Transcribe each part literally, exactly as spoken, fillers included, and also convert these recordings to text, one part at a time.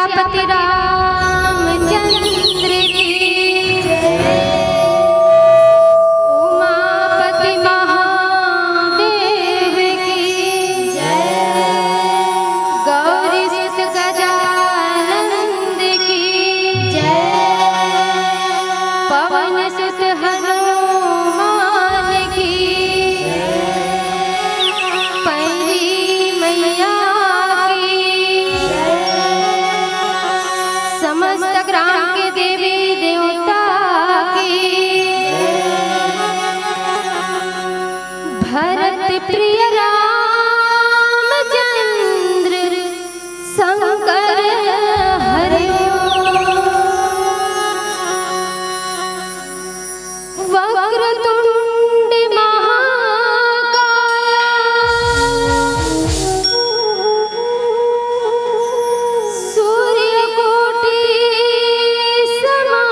पति रामचंद्र की, उमापति महादेव की, गौरी सुत गजानंद की, पवन सुत हनुमान की, पैरी मैया की, समस्त ग्राम के देवी देवता की, भरत प्रिय रामचंद्र शंकर हरिओम। वक्रतुंड महाकाय सूर्यकोटि समा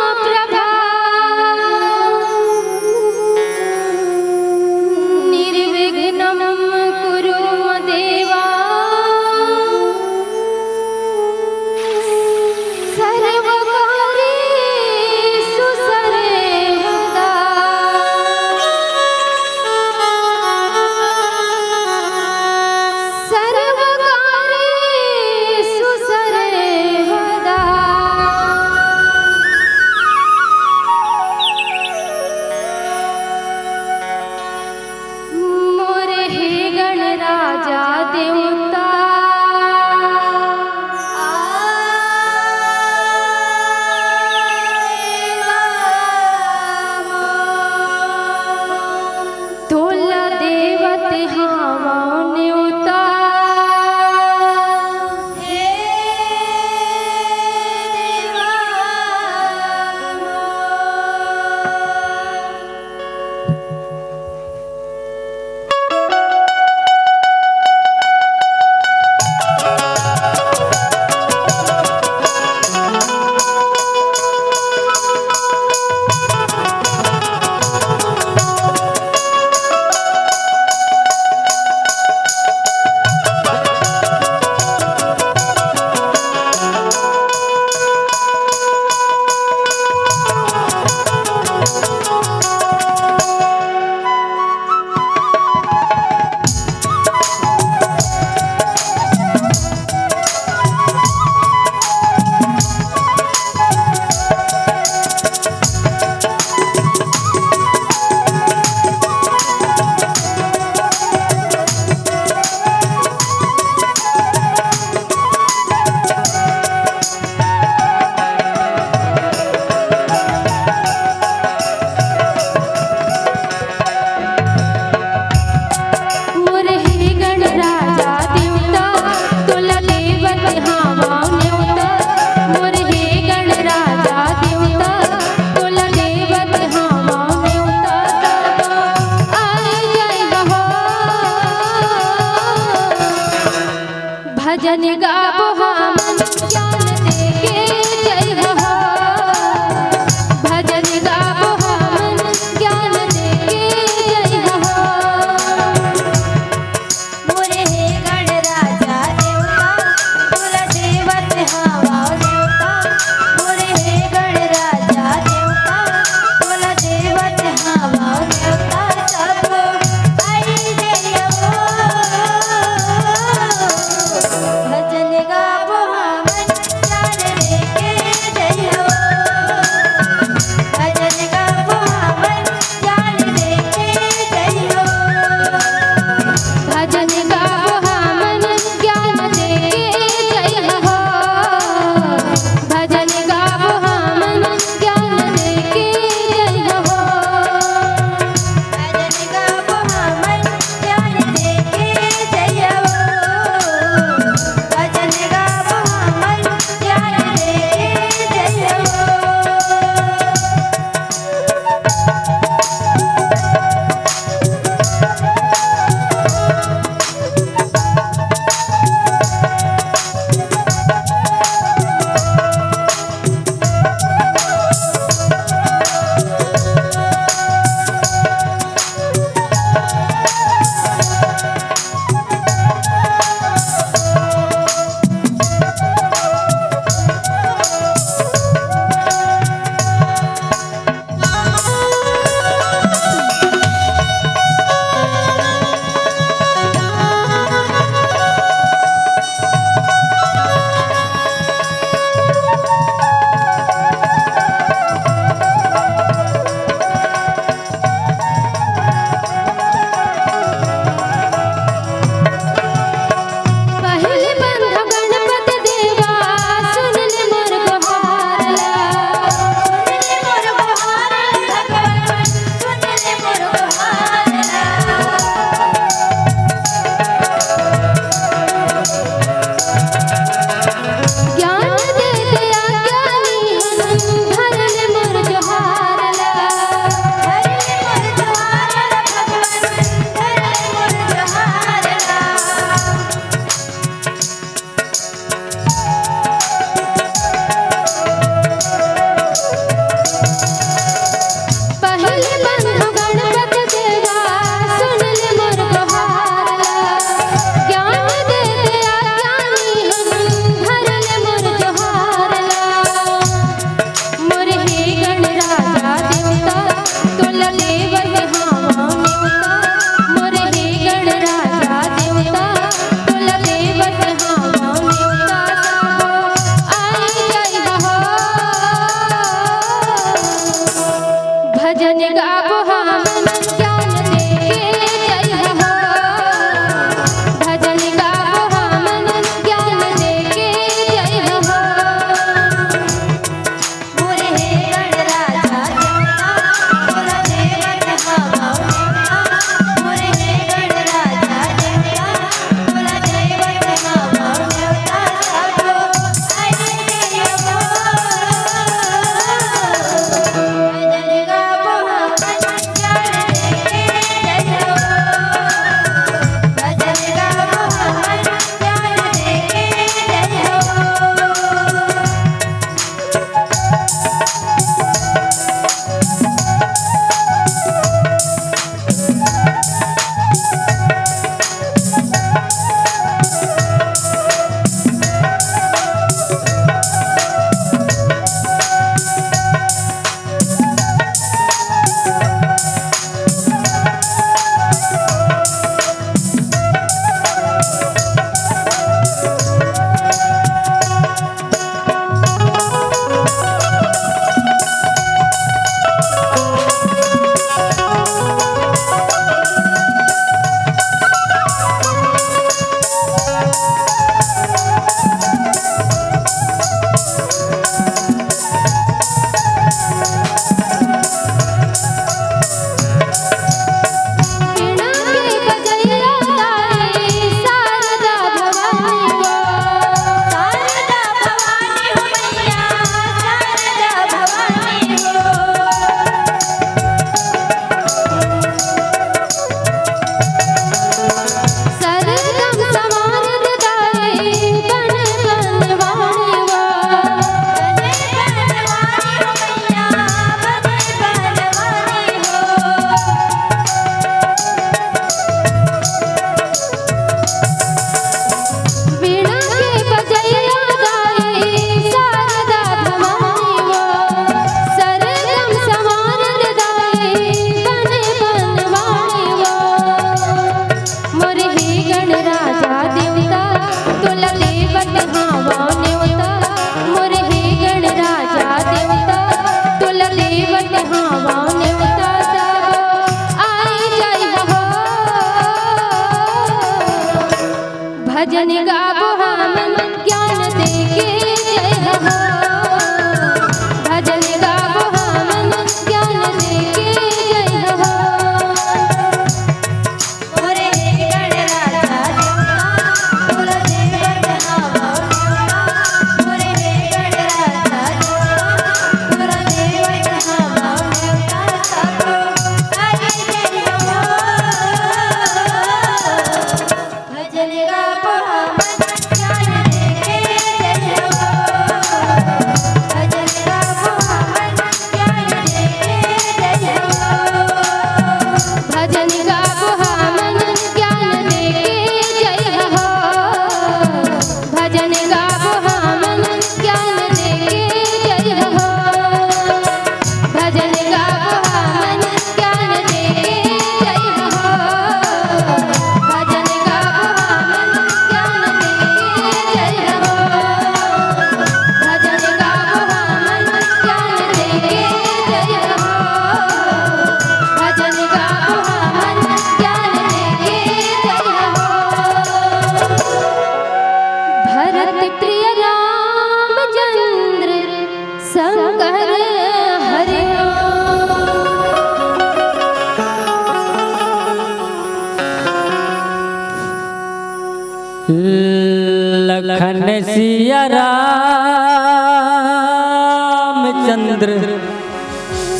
सिया रामचंद्र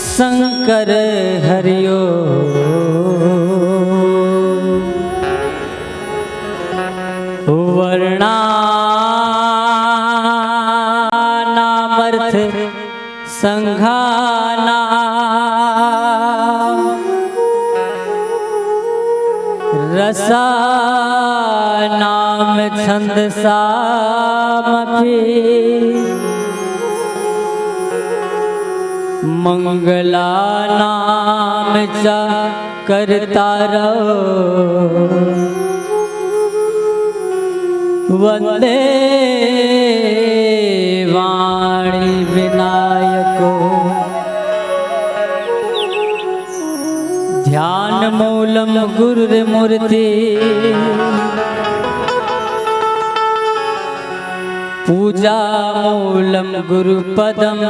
शंकर हरिओ। वर्णा नामर्थ संघाना रसानाम छंदसामपि मंगलानाम च कर्तारौ वंदे वाणी विनायको। ध्यान मूलं गुरुर्मूर्ति पूजा मूलं गुरुपदम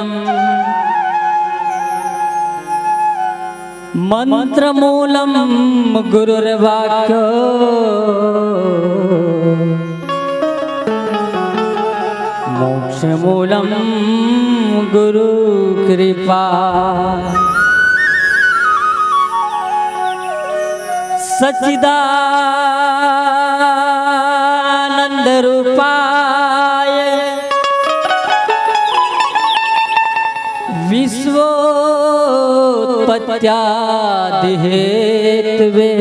मंत्र मूलं गुरुर्वाक्यो मोक्ष मूलं गुरु कृपा। सच्चिदानंद रूपाय विश्वोत्पत्त्यादिहेतवे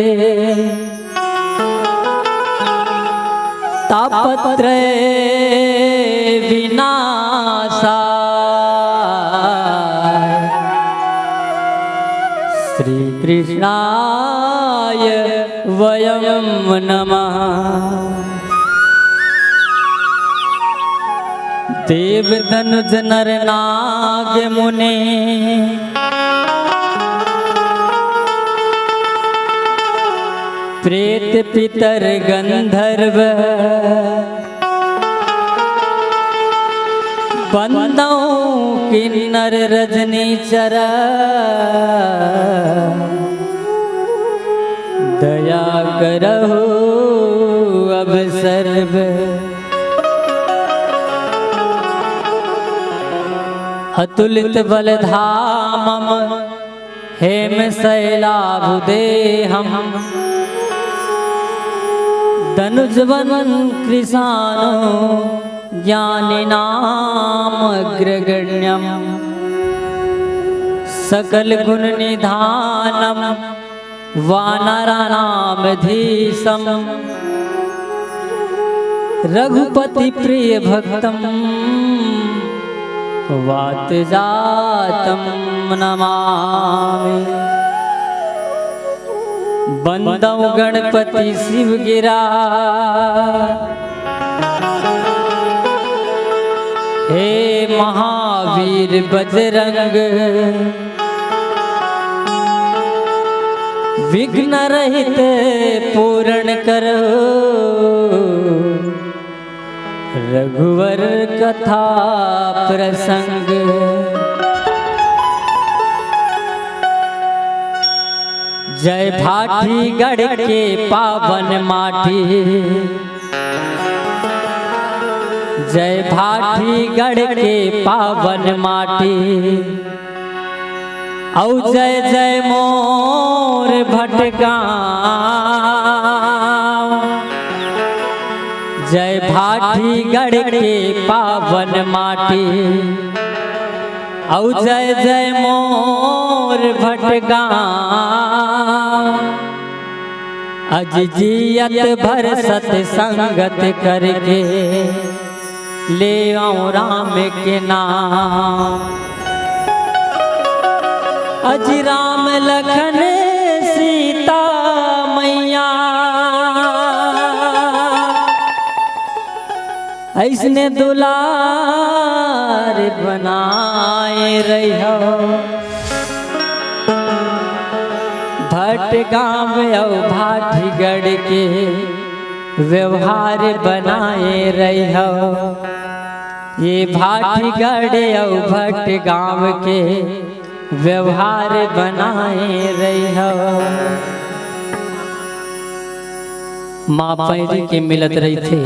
तापत्रय विनाशाय श्री कृष्णाय वयं नमः। देव धनुज नर नाग मुनि प्रेत पितर गंधर्व बंदौ किन्नर रजनी चर दया करहु अब सर्व। अतुलित बल धामम हेम शैलाभुदेहम दनुजवन कृशानु ज्ञानिनाम अग्रगण्यम। सकल गुण निधानम वानराणाम धीशम। रघुपति प्रिय भक्तम वात जातम नमामि। बंदौ गणपति शिव गिरा हे महावीर बजरंग। विघ्न रहित पूर्ण करो रघुवर कथा प्रसंग। जय भाटीगढ़ के पावन माटी, जय भाटीगढ़ के पावन माटी, अउ जय जय मोर भटगांव। जय भाटीगढ़ के पावन माटी, अउ जय जय मोर भटगांव। अज जियत भर सत संगत करके लेवौं राम के नाम। अज राम लखन सीता मैया अइसने दुलार बनाए रहिहौ। भटगांव अउ भाटीगढ़ के व्यवहार बनाए रहिहौ। ये भाटीगढ़ अउ भटगांव के व्यवहार बनाए रहिहौ। माँ पैरी के मिलत रहिथे।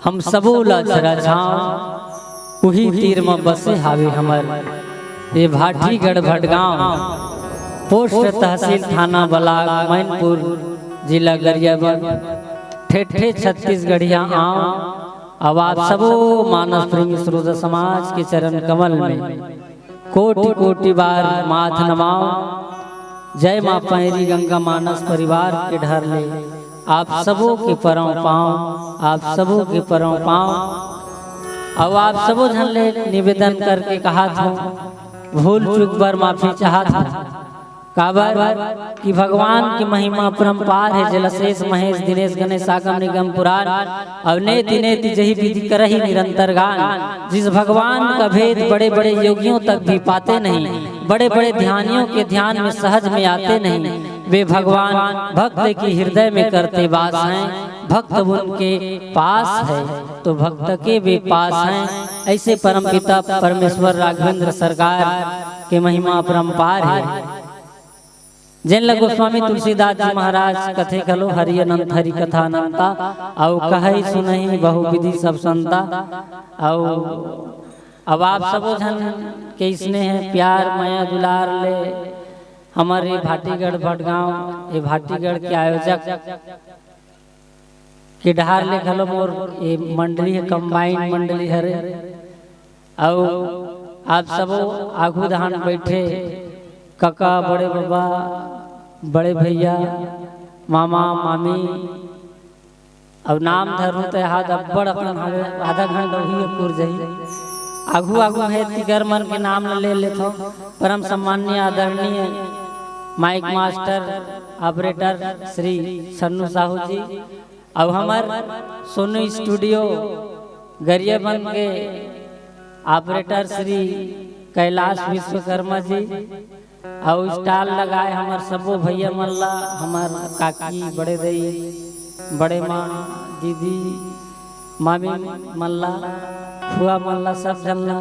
हम सबो ला छरा छांव, उही तीर म बसे हावे हमर ये भाटीगढ़ भटगांव, पोस्ट तहसील थाना बलाक मैनपुर, जिला गरियाबंद, ठेठे छत्तीसगढ़िया आंव। अब आप सबो मानस प्रेमी श्रोता समाज के चरण कमल में कोटि कोटि बार माथ नमांव। जय माँ पैरी गंगा मानस परिवार के डहर ले आप सबो के परंव पांव, आप सबो के परंव पांव। अउ आप सबो झन ले निवेदन करके कहत हंव, भूल चूक बर माफी चाहत हंव। काबर कि भगवान की महिमा अपरंपार हे, जेला शेष महेश दिनेश गणेश आगम निगम पुराण, अउ नेति नेति जही विधि करही निरंतर गान। जिस भगवान का भेद बड़े बड़े योगियों तक भी पाते नहीं, बड़े बड़े ध्यानियों के ध्यान में सहज में आते नहीं, वे भगवान भक्त की हृदय में करते वास हैं, भक्त उनके पास है, तो भक्त के वे पास हैं। ऐसे परमपिता परमेश्वर राघवेंद्र सरकार के महिमा अपरंपार हे। जेन ल गोस्वामी तुलसीदास जी महाराज कथे घलो, हरि अनंत हरि कथा अनंता, अउ कहई सुनई बहुविधि सब संता। अउ अब आप सबो झन के स्नेह, प्यार, मया, दुलार ले हमर ये भाटीगढ़ भटगांव, ये भाटीगढ़ के आयोजक के डहार ले घलो मोर ये मंडली हे, कंबाइन मंडली हरे। अउ आप सबो आगू धान बैठे कका, बड़े बबा, बड़े भैया, मामा, मामी, अउ नाम धरू त याद अब्बड़ अकन हवे, आधा घंटा वही पुर जही। आगू आगू हे, तिकर मन के नाम ल ले लेथो। परम सम्माननीय आदरणीय mic master operator Shri Sannu Sahu ji, अउ हमर सोनू स्टूडियो गरियाबंद के ऑपरेटर श्री कैलाश विश्वकर्मा जी, अउ स्टॉल लगाए हमर सबो भैया मन ला, हमर काकी, बड़े दई, बड़े माँ, दीदी, मामी मन ला, फुआ मन ला, सब झन ला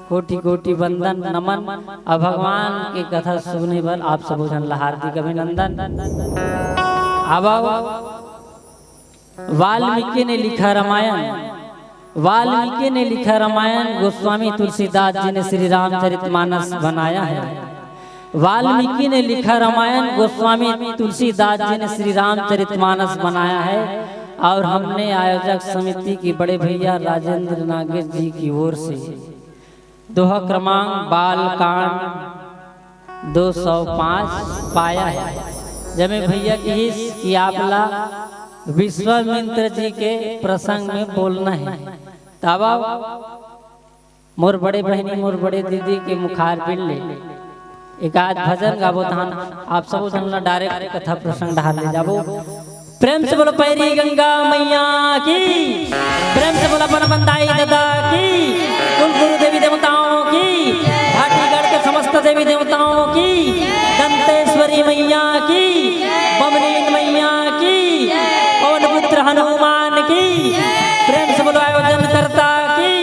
कोटि कोटि वंदन नमन। अउ भगवान के कथा सुने बर आप सबो झन ला हार्दिक अभिनंदन। अब वाल्मीकि ने लिखा रामायण, वाल्मीकि ने लिखा रामायण, गोस्वामी तुलसीदास जी ने श्री रामचरितमानस बनाया है। वाल्मीकि ने लिखा रामायण, गोस्वामी तुलसीदास जी ने श्री रामचरितमानस बनाया है। और हमने आयोजक समिति की बड़े भैया राजेंद्र नागेश जी की ओर से दोहा क्रमांक बालकांड दो सौ पाँच पाया है, जमे भैया किहिस कि आप ला विश्वामित्र जी के प्रसंग में बोलना है। तब मोर बड़े बहिनी, मोर बड़े दीदी के मुखारबिंद ले एक आध भजन गाबो, तहन आप सबो झन ला डायरेक्ट कथा प्रसंग डहार ले जाबो। प्रेम से बोलो पैरी गंगा मैया की, प्रेम से बोलो बनबंदाई दादा की, कुल गुरु देवी देवताओं की, भाटीगढ़ के समस्त देवी देवताओं की, दंतेश्वरी मैया की, बमनीन मैया की, पवन पुत्र हनुमान की। प्रेम से बोलो आयोजनकर्ता की,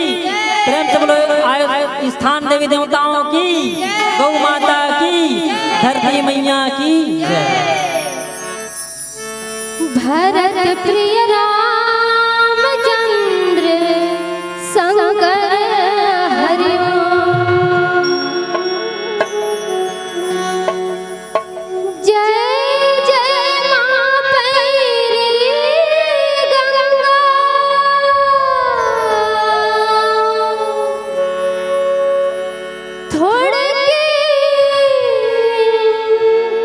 प्रेम से बोलो आयो-, स्थान देवी देवताओं की, गौ माता की, धरती मैया की जय। भरत प्रिय रामचंद्र शंकर हरि ओम। जय जय माँ पैरी गंगा। थोड़किन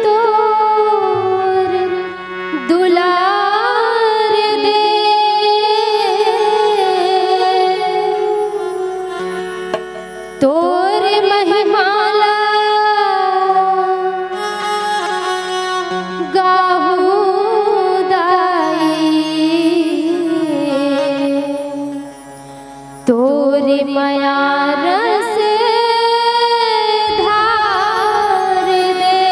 तोर दुलार दे, तोर महिमा ला गाहू दाई। तोर मया रस धार दे।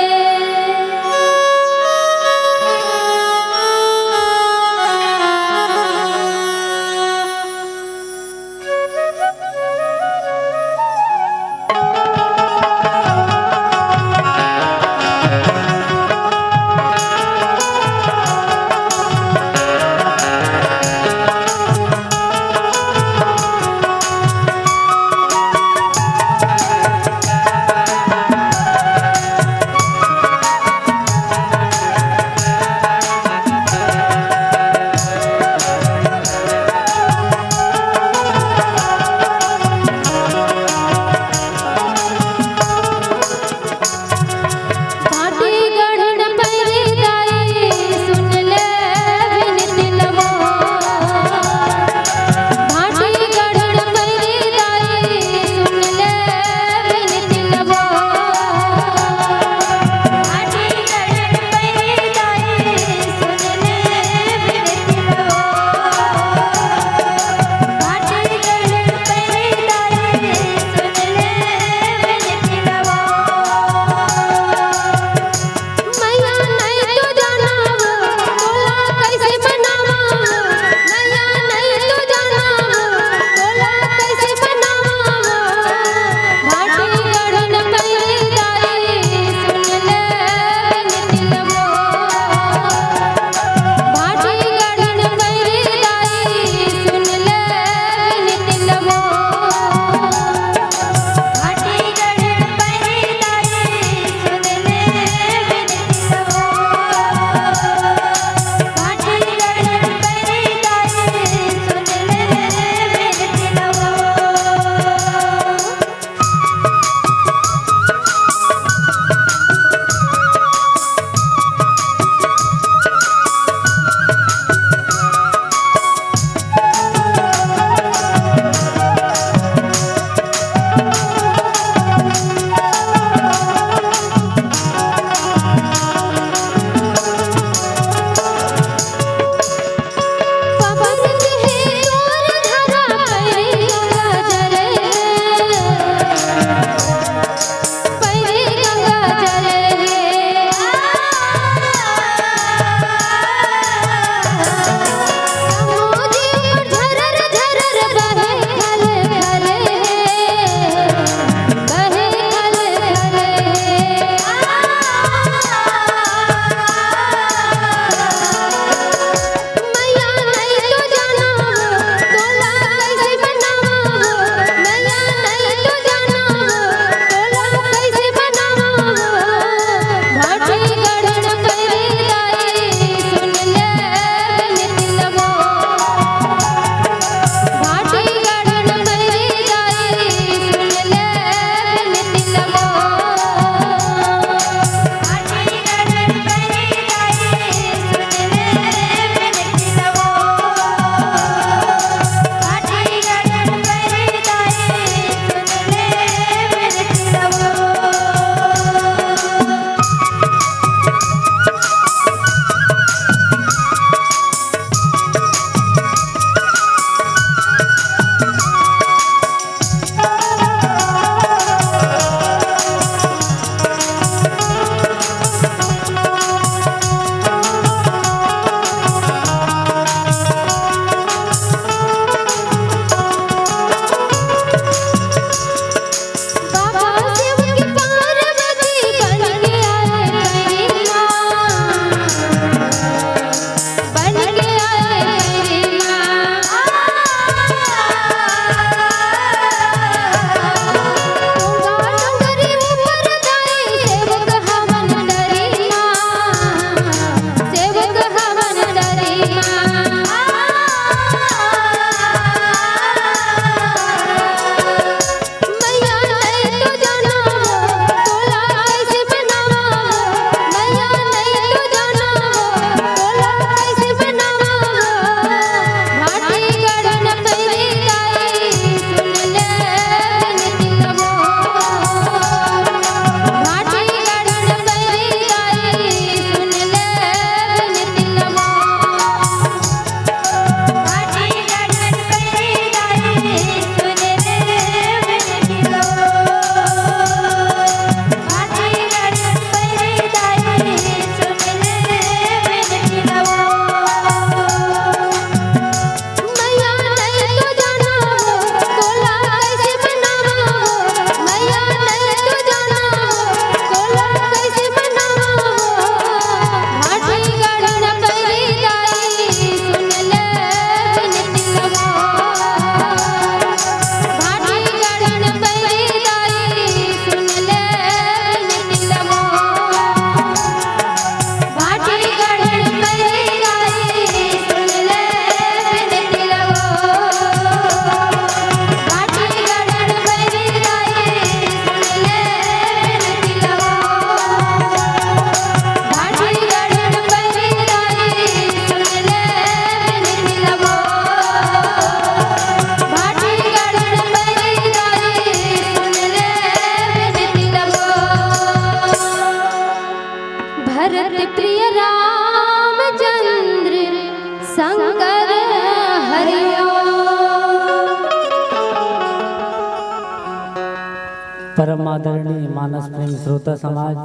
परम आदरणीय मानस प्रेम श्रोता समाज,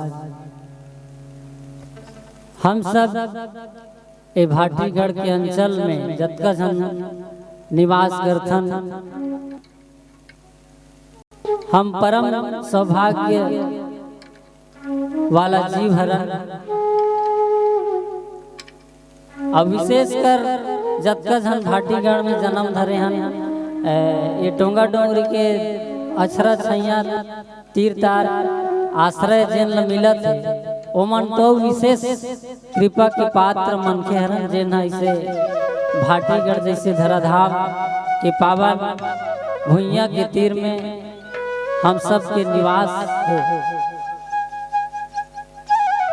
हम सब ए भाटीगढ़ के अंचल में जतका झन निवास करथन, हम परम सौभाग्य वाला जीव हरन। अउ विशेषकर जतका झन भाटीगढ़ में जन्म धरे हन, ए, ये टोंगा डोंगरी के अछरा छैया तीर तार आश्रय जेन ल मिलत हे, ओमन तो विशेष कृपा के पात्र मनखे हरन, जेन ह इसे भाटीगढ़ जैसे धराधाम के पावन भुइयां के तीर में हम सब के निवास हे।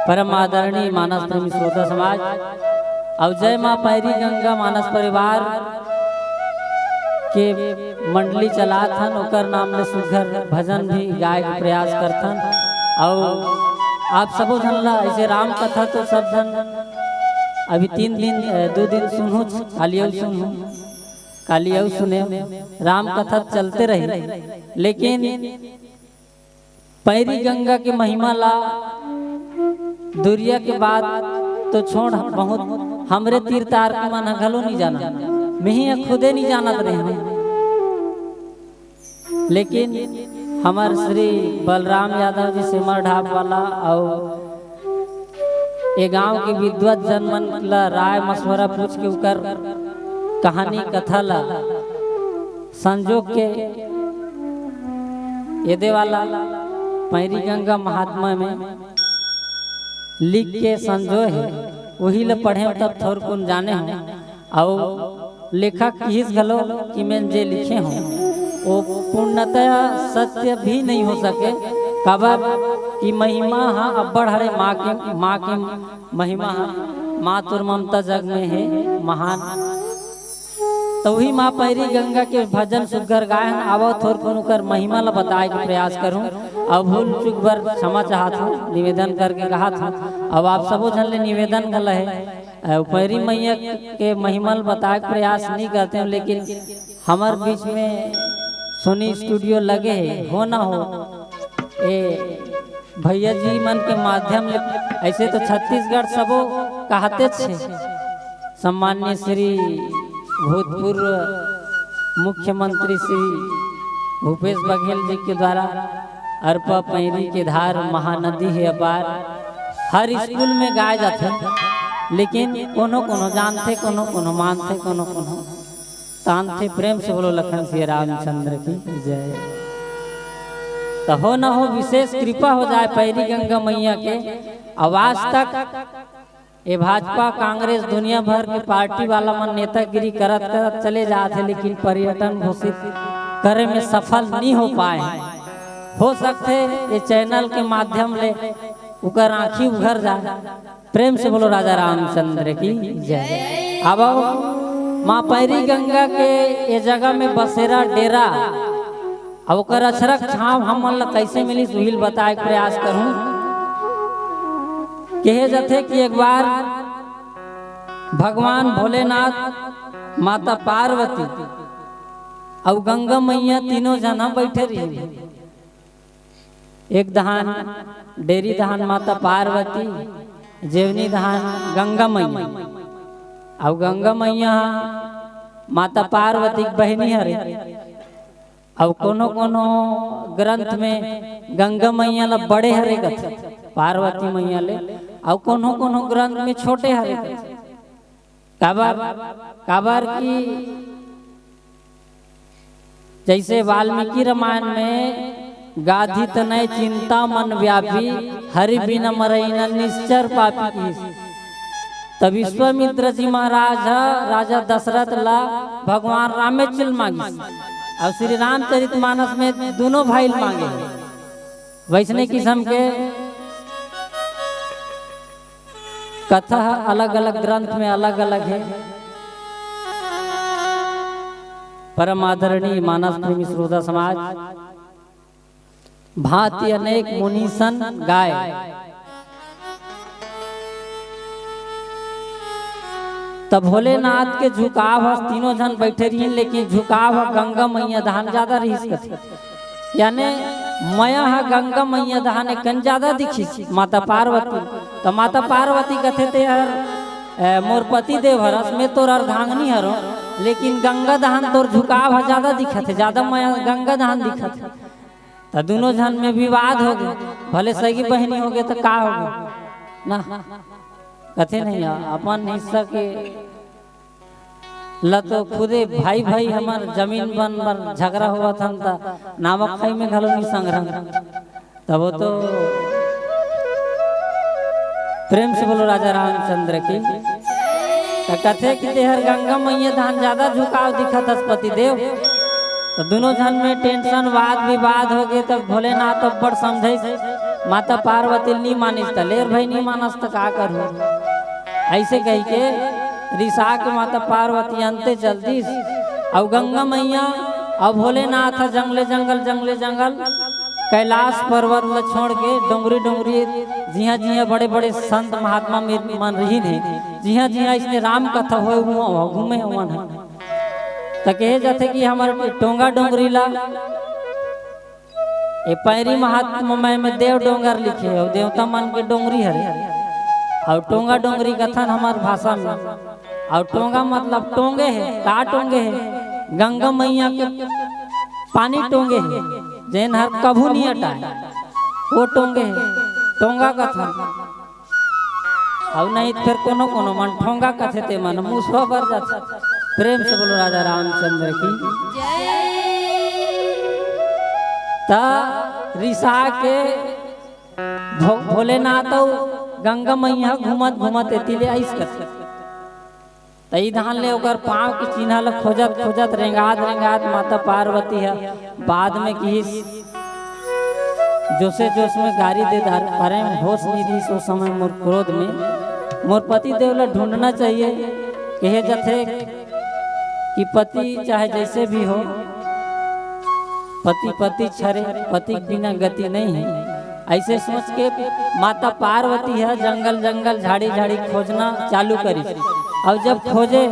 परम आदरणीय मानस प्रेमी श्रोता समाज, अउ जय माँ पैरी गंगा मानस परिवार के मंडली चलात हन, ओकर नाम ले सुघर भजन भी गाए के प्रयास करथन। अउ आप सबो झन ला ऐसे राम कथा तो सब झन अभी तीन दिन, अ, दो दिन सुनहू, कालियो सुनहू, कालियो सुने, राम कथा चलते रही, लेकिन पैरी गंगा के महिमा ला दुरिया के बात तो छोड़, बहुत हमरे तीर तार के मन ह घलो नहीं जाना, मिही ह खुदे नहीं जानत रहे हूँ। लेकिन हमर श्री बलराम यादव जी सेमर ढाब वाला अउ ए गांव के विद्वत जन मन ला राय मशवरा पूछ के उकर कहानी कथा ला संजो के एदे वाला पैरी गंगा महात्मा में लिख के संजोय हे, वही ल पढ़े तब थोरकुन जाने हो। अउ लेखक किहिस घलो कि मैं जे लिखे हो, वो पूर्णतया सत्य भी नहीं हो सके। काबर कि महिमा हा अब्बड़ हरे, माँ के, माँ के महिमा हा, मातुर ममता जग में हे महान। तो उही माँ पैरी गंगा के भजन सुग्घर गाए हन। आवो थोरकुन उकर महिमा ला बताए के प्रयास करूँ। अब भूल चूक बर क्षमा चाहत हूँ, निवेदन करके कहत हूँ। अब आप सबो झन ले निवेदन घला हे, अ, पैरी मैया के महिमा ला बताए के प्रयास नहीं करते हूँ, लेकिन हमर बीच में सोनी स्टूडियो लगे हे, हो ना हो, ए भैया जी मन के माध्यम ले, ऐसे तो छत्तीसगढ़ सबो कहते छे, सम्माननीय श्री भूतपूर्व मुख्यमंत्री श्री भूपेश बघेल जी के द्वारा अरपा पैरी के धार महानदी हे अपार, हर स्कूल में गाए जाथे, लेकिन कोनो कोनो जानथे, कोनो कोनो मानथे, कोनो कोनो तानथे। प्रेम से बोलो लखन सिया रामचंद्र की जय। तो हो न हो विशेष कृपा हो जाए पैरी गंगा मैया के। अउ आज तक ये भाजपा कांग्रेस दुनिया भर के पार्टी वाला मन नेतागिरी करत करत चले जात हे, लेकिन पर्यटन घोषित करे में सफल नहीं हो पाए। हो सकथे ये चैनल के माध्यम ले उकर आँखी उघर जाए। प्रेम से बोलो राजा रामचंद्र की जय। अब आओ, माँ पैरी गंगा के ये जगह में बसेरा डेरा, अब ओकर अछरक छांव हमन ला कैसे मिलिस, उही ल बताए के प्रयास करूं। कहे जथे कि एक बार भगवान भोलेनाथ, माता पार्वती अउ गंगा मैया तीनों जना बैठे रहिन। एक दहान डेरी दहान माता पार्वती, जेवनी दहान गंगा मैया। अउ गंगा मैया माता पार्वती के बहिनी हरे। अउ कोनो कोनो ग्रंथ में गंगा मैया ला बड़े हरे कथे, पार्वती मैया ले, अउ कोनो कोनो ग्रंथ में छोटे हरे कथे। काबर, काबर कि जैसे वाल्मीकि रामायण में गाधी तनय चिंता मन व्यापी, हरि बिन मरई न निश्चर पापी किहिस। त विश्वामित्र जी महाराज ह राजा दशरथ ला भगवान रामे चिल मांगिस, अउ श्री रामचरित मानस में दोनों भाई ल मांगे। वैसने किसम के कथा ह अलग-अलग ग्रंथ में अलग-अलग हे। परम आदरणीय मानस प्रेमी श्रोता समाज, भांति अनेक मुनीसन गाय। त भोलेनाथ के झुकाव ह, तीनों झन बैठे रहिन, लेकिन झुकाव ह गंगा मैया धान ज्यादा रहिस कथे। याने मया ह गंगा मैया दहाने कन ज्यादा दिखिस माता पार्वती। त माता पार्वती कथे, "ते हर, ए, मोर पति देव हरस, मैं तोर अर्धांगनी हरों, लेकिन गंगा दहान तोर झुकाव ह ज्यादा दिखत हे, ज्यादा मया गंगा दहान दिखत हे।" त दुनों झन में विवाद होगे, भले सगी बहिनी होगे त का होगे ना, कथे नहीं, अपन हिस्सा के ल तो खुदे भाई भाई हमर जमीन बन बर झगड़ा होवत हन, त नावा खाई में घलो नहीं संघरन। तब वो तो प्रेम से बोलो राजा रामचंद्र की। त कथे कि ते हर गंगा मैया दहान ज्यादा झुकाव दिखत हस पति देव। त दुनों झन में tension, वाद विवाद होगे। तब भोलेनाथ अब्बड़ समझाइस, माता पार्वती नी मानिस, त ले रे भाई नी मानस त का करहूं। अइसे कहिके रिसा के माता पार्वती अंते चल दिस। अउ गंगा मैया अउ भोलेनाथ ह जंगले जंगल, जंगले जंगल, कैलाश पर्वत ल छोड़ के डोंगरी डोंगरी, जिहां जिहां बड़े बड़े संत महात्मा मिर-, मन रहिन हे, जिहां जिहां अइसने राम कथा होय, उहां उहां घूमे उमन ह। त कहे जाथे कि हमर टोंगा डोंगरी ला ए पैरी महात्मा में, में देव डोंगर लिखे हे, अउ देवता मन के डोंगरी हरे। अउ टोंगा डोंगरी कथन हमर भाषा में। अउ टोंगा मतलब टोंगे हे, का टोंगे हे? गंगा मैया के पानी टोंगे हे, जेन हर कभू नहीं अटाय, वो टोंगे हे, टोंगा कथन। अउ नहीं त फेर कोनो कोनो मन ठोंगा कथे, ते मन मुसवा बर जाथे। प्रेम से बोलो राजा रामचंद्र की। त रिसा के भो-, भोलेनाथ अउ गंगा मैया घूमत घूमत एती ले आइस कथे। त ई धान ले ओकर पांव के चिन्हा ल खोजत खोजत, रेंगात रेंगात माता पार्वती ह बाद में किहिस, जोशे जोश में गारी दे डार, परे में होश नहीं रहिस ओ समय मोर क्रोध में। मोर पति देव ल ढूंढना चाहिए। कहे जाथे कि पति चाहे जैसे भी हो, पति पति छरे, पति के बिना गति नहीं है। अइसे सोच के माता पार्वती ह जंगल जंगल, झाड़ी झाड़ी खोजना चालू करिस। अउ जब खोजे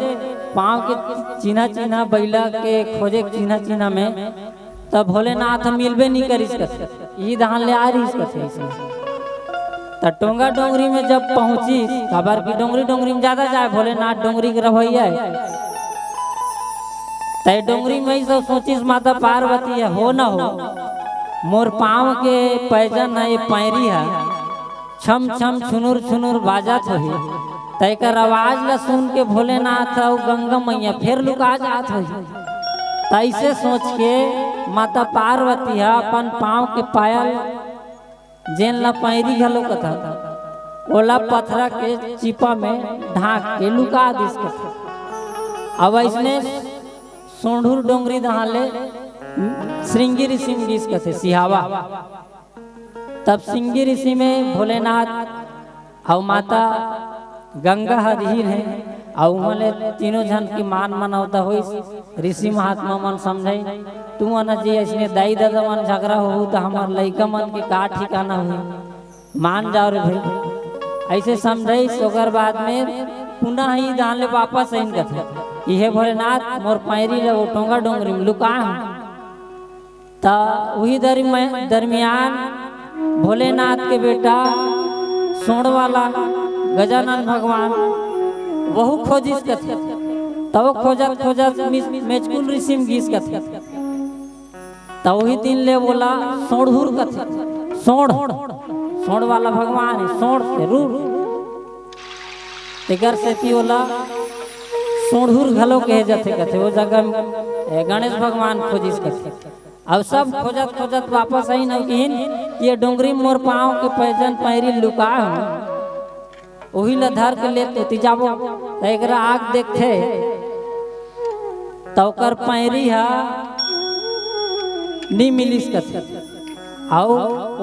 पांव के चिन्हा चिन्हा, बइला के खोजे चिन्हा चिन्हा में, त भोलेनाथ मिलबे नहीं करिस कथे, ई धान ले आ रहिस कथे अइसने। त टोंगा डोंगरी में जब पहुंचिस, काबर कि डोंगरी डोंगरी में ज्यादा जाय, भोलेनाथ डोंगरी के रहवइया हे। त ए डोंगरी में सब सोचिस माता पार्वती ह, हो न हो, मोर पांव के पैजन ह, ए पैरी ह, छम छम छुनुर छुनुर बाजत होही। त एकर आवाज ल सुन के भोलेनाथ अउ गंगा मैया फेर लुका जात होही। त अइसे सोच के माता पार्वती ह अपन पांव के पायल, जेन ल पैरी घलो कथन, ओला पथरा के चिपा में ढांक के लुका दिस कथे। अब अइसने सोंढुर डोंगरी दहां ले श्रृंगी ऋषि में गिस कथे सिहावा। तब सिंगी ऋषि में भोलेनाथ अउ माता गंगा ह रिहिन हे, अउ उहां ले तीनों झन के मान मनौता होइस। ऋषि महात्मा मन समझाइन, "तुमन जी अइसने दाई ददा मन झगड़ा होहू त हमर लइका मन के का ठिकाना होही, मान जाओ रे भाई।" अइसे समझाइस। ओकर बाद में पुनः ई धान ले वापस आइन कथे, "इहे भोलेनाथ, मोर पैरी ल ओ टोंगा डोंगरी में लुका हूं।" त उही दरम्या-, दरमियान भोलेनाथ के बेटा सोंड़ वाला गजानन भगवान वहू खोजिस कथे। त वो खोजत खोजत मिस-, मेचकुन ऋषि में गिस कथे। त उही दिन ले ओला सोंड़हुर कथे। सोंड़, सोंड़ वाला भगवान हे, सोंड़ से रूर। तेकर सेती ओला सोंड़हुर घलो कहे जाथे कथे। वो जगह में, ए, गणेश भगवान खोजिस कथे। अउ सब खोजत खोजत वापस आइन अउ किहिन, "ये डोंगरी में मोर पांव के पैजन पैरी लुका हूं, उही ल धर के लेत एती जाबो।" त एकरा आके देखथे, त ओकर पैरी ह नी मिलिस कथे। अउ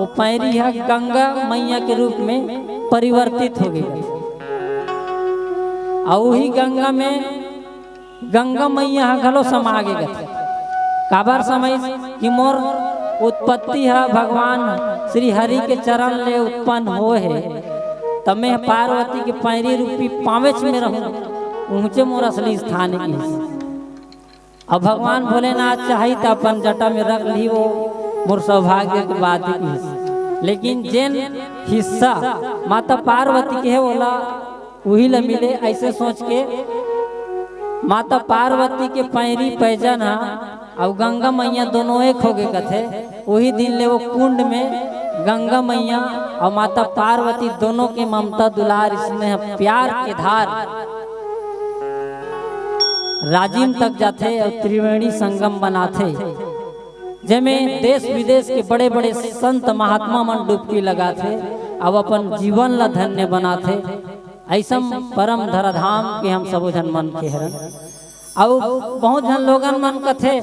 ओ पैरी ह गंगा मैया के रूप में परिवर्तित हो गे कथे। अउ उही गंगा में गंगा मैया ह घलो समा गे कथे। काबर समाइस कि मोर उत्पत्ति ह भगवान श्री हरि के चरण ले उत्पन्न होए हे, त मैं पार्वती के पैरी रूपी पांवेच में रहूं, उहंचे मोर असली स्थान हे। अब भगवान भोलेनाथ चाही त अपन जटा में रख ली वो मोर सौभाग्य के बात ही कहिस। लेकिन जेन हिस्सा माता पार्वती के हे, ओला उही ला मिले, ऐसे सोच के माता पार्वती के पैरी पैजन हा अउ गंगा मैया दोनों एक हो गे कथे। उही दिन ले वो कुंड में गंगा मैया अउ माता पार्वती दोनों के ममता दुलार, स्नेह प्यार के धार राजिम तक जाथे अउ त्रिवेणी संगम बनाथे, जेमे देश विदेश के बड़े-बड़े संत महात्मा मन डुबकी लगाथे, अउ अपन जीवन ला धन्य बनाथे। अइसन परम धराधाम के हम सबो झन मनखे हरन। अउ बहुत झन लोगन मन कथे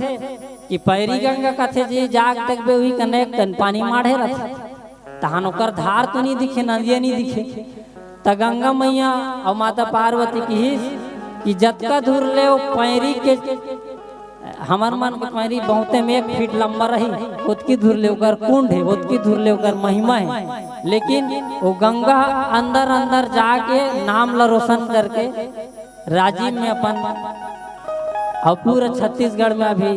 कि पैरी गंगा कथे जी, जाग देखबे उही कने एक कन पानी माढ़े रथे, तहन ओकर धार तो नहीं दिखे, नदिया नहीं दिखे। त गंगा मैया अउ माता पार्वती किहिस कि जतका दूर ले वो पैरी के, हमर मन के पैरी बहुते में एक फीट लंबा रही, ओतकी दूर ले ओकर कुंड हे, ओतकी दूर ले ओकर महिमा हे। लेकिन वो गंगा अंदर अंदर जाके नाम ला रोशन करके राजिम में अपन अउ पूरा छत्तीसगढ़ में अभी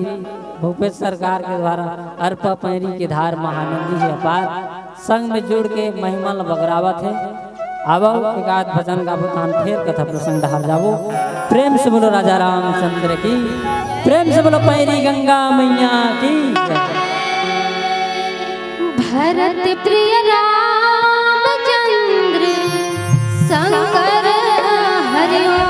भूपेश सरकार के द्वारा अरपा पैरी के धार महानंदी जी अपार संग में जुड़ के महिमा ल बगरावत हे। आवो एक आध भजन गाबो, तहन फेर कथा प्रसंग डहर जाबो। प्रेम से बोलो राजा रामचंद्र की, प्रेम से बोलो पैरी गंगा मैया की जय। भरत प्रिय रामचंद्र शंकर हरि ओम।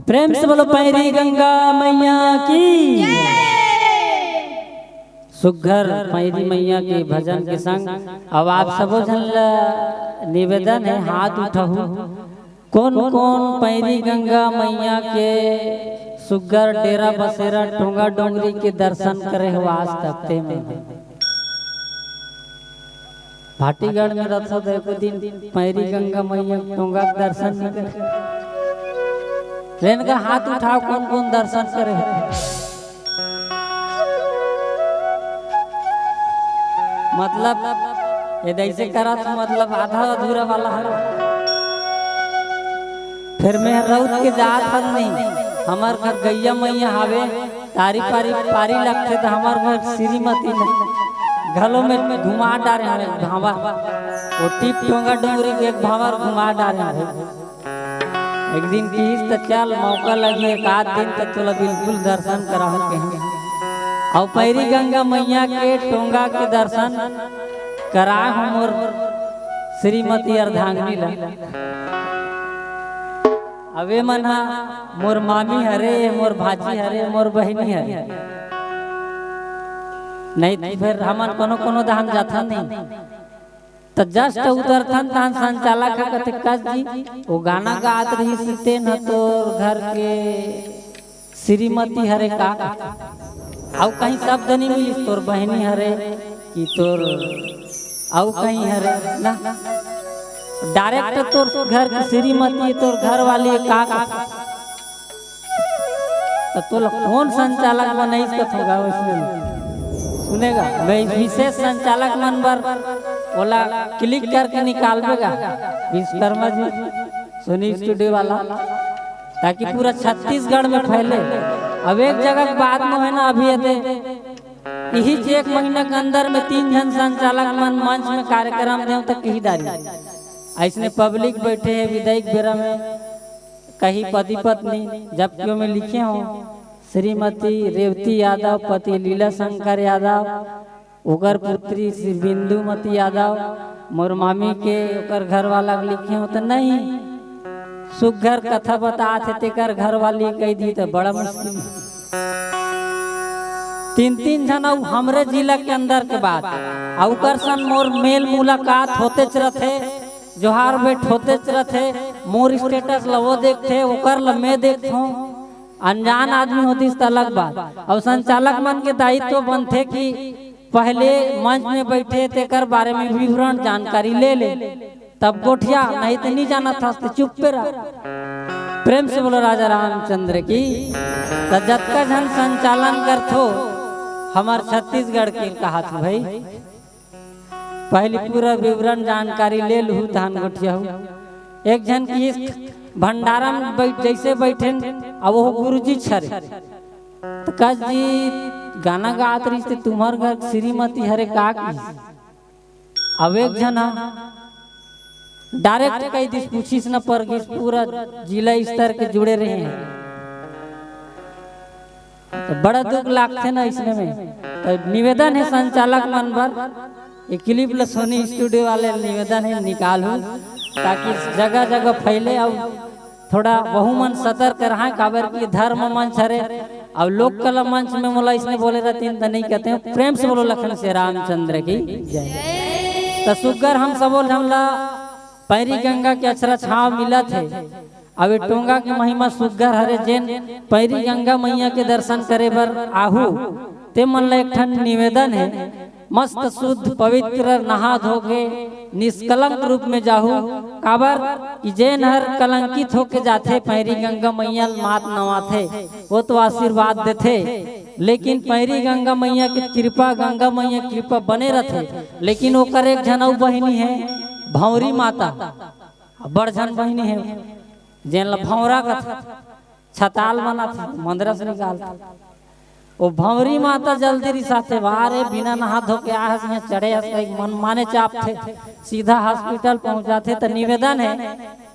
प्रेम से बोलो पैरी गंगा मैया की। सुग्घर पैरी मैया के भजन के संग अब आप सबो झन ला निवेदन हे, हाथ उठाहू। कोन कोन पैरी गंगा मैया के सुग्घर डेरा बसेरा टोंगा डोंगरी के दर्शन करे हो आज तक ते मन? भाटीगढ़ में रथो तो एको दिन पैरी गंगा मैया टोंगा के दर्शन नहीं करे। लेन का हाथ उठाओ, कोन कोन दर्शन करे हो? मतलब ये दैसे करत मतलब आधा अधूरा वाला है। फिर मैं रउत के जात हन नहीं, हमर घर गैया मैया हावे, तारी पारी पारी लगथे त हमर घर श्रीमती ल घलो में घुमा डारे हवे भांवर। वो टीप टोंगा डोंगरी के एक भांवर घुमा डारे हवे। एक दिन किहिस त चल मौका लगी एक आध दिन त तोला बिल्कुल दर्शन कराहूं कहीं। अउ पैरी गंगा मैया के टोंगा के दर्शन कराए हो मोर श्रीमती अर्धांगिनी ला। अबे मन हा मोर मामी हरे, मोर भाजी हरे, मोर बहिनी हरे। नहीं त फिर हमन कोनो कोनो दहान जाथन नहीं। त just उतरथन तहान संचालक ह कथे, "कस जी, वो गाना गात रहिस तेन ह तोर घर के श्रीमती हरे का?" अउ कहीं शब्द नहीं मिलिस, तोर बहिनी हरे कि तोर अउ कहीं हरे ना। Direct तोर घर की श्रीमती, तोर घर वाली का? त तोला कोन संचालक बनाइस कथों गा वैसे? सुनेगा, मैं विशेष संचालक मन बर ओला click करके निकालबे गा विश्वकर्मा जी, सोनी स्टूडियो वाला, ताकि पूरा छत्तीसगढ़ में फैले। अब एक जगह के बात में है ना, अभी ये दे, यही एक महीना के अंदर में तीन झन संचालक मन मंच में कार्यक्रम देव तक कही डारी। ऐसने पब्लिक बैठे हैं विदाई के बेरा में, कहीं पति पत्नी, जबकि ओमे लिखे हो श्रीमती रेवती यादव, पति लीला शंकर यादव, ओकर पुत्री श्री बिंदुमती यादव, मोर मामी के ओकर घर वाला के लिखे हो त नहीं, सुग्घर कथा बतात हे तेकर घर वाली कही दी त बड़ा मुश्किल हे। तीन तीन झन अउ हमरे जिला के अंदर के बात, अउ ओकर सन मोर मेल मुलाकात होतेच रथे, जोहार भेंट होतेच रथे। मोर status ल वो देखथे, ओकर ल मैं देखथों। अनजान आदमी होतिस त अलग बात। अउ संचालक मन के दायित्व बनथे कि पहले मंच में बैठे तेकर बारे में विवरण जानकारी ले ले, तब गोठिया, नहीं त नहीं जानत हस त चुप्पे रह। प्रेम से बोलो राजा रामचंद्र की। त जतका झन संचालन करथो हमर छत्तीसगढ़ के कहात हो भाई, पहली पूरा विवरण जानकारी ले लूहू तहन गोठियाहू। एक झन किहिस भंडारा में बैठ, जैसे बैठेन, अब वो गुरुजी छरे। त कस जी गाना गात रहिस ते तुम्हर घर श्रीमती हरे का किहिस? अब एक झन ह direct कही दिस, पूछिस न पर गिस, पूरा जिला स्तर के जुड़े रहे हैं। त बड़ा दुख लागथे ना इसने में। त निवेदन हे संचालक मन बर, ये clip ल सोनी स्टूडियो वाले ल निवेदन हे निकालहू, ताकि जगह जगह फैले अउ थोड़ा वहू मन सतर्क रहा, काबर कि धर्म मंच हरे अउ लोक कला मंच में मोला इसने बोले रहतिन त नहीं कहते। प्रेम से बोलो लखन से रामचंद्र की जय। त सुग्घर हम सबो झन ला पैरी गंगा के अछरा छांव मिलत हे। अब ये टोंगा के महिमा सुग्घर हरे, जेन पैरी गंगा मैया के दर्शन करे बर आहू, ते मन ला एक ठन निवेदन हे, मस्त शुद्ध पवित्र नहा धो के निष्कलंक रूप में जाहू। काबर कि जेन हर कलंकित होके जाथे, पैरी गंगा मैया ल मात नवाथे, वो तो आशीर्वाद देथे, लेकिन पैरी गंगा मैया के कृपा, गंगा मैया के कृपा बने रथे। लेकिन ओकर एक झन अउ बहिनी हे भंवरी माता, बड़ झन बहिनी हे, जेन ल भंवरा कथे, छताल बनाथे, मंदरस निकालथे। वो भंवरी माता जल्दी रिसाथे, "वाह रे, बिना नहा धो के आहस, यहाँ चढ़े हस," कहिके मन माने चापथे, सीधा hospital पहुंच जाथे। त निवेदन हे,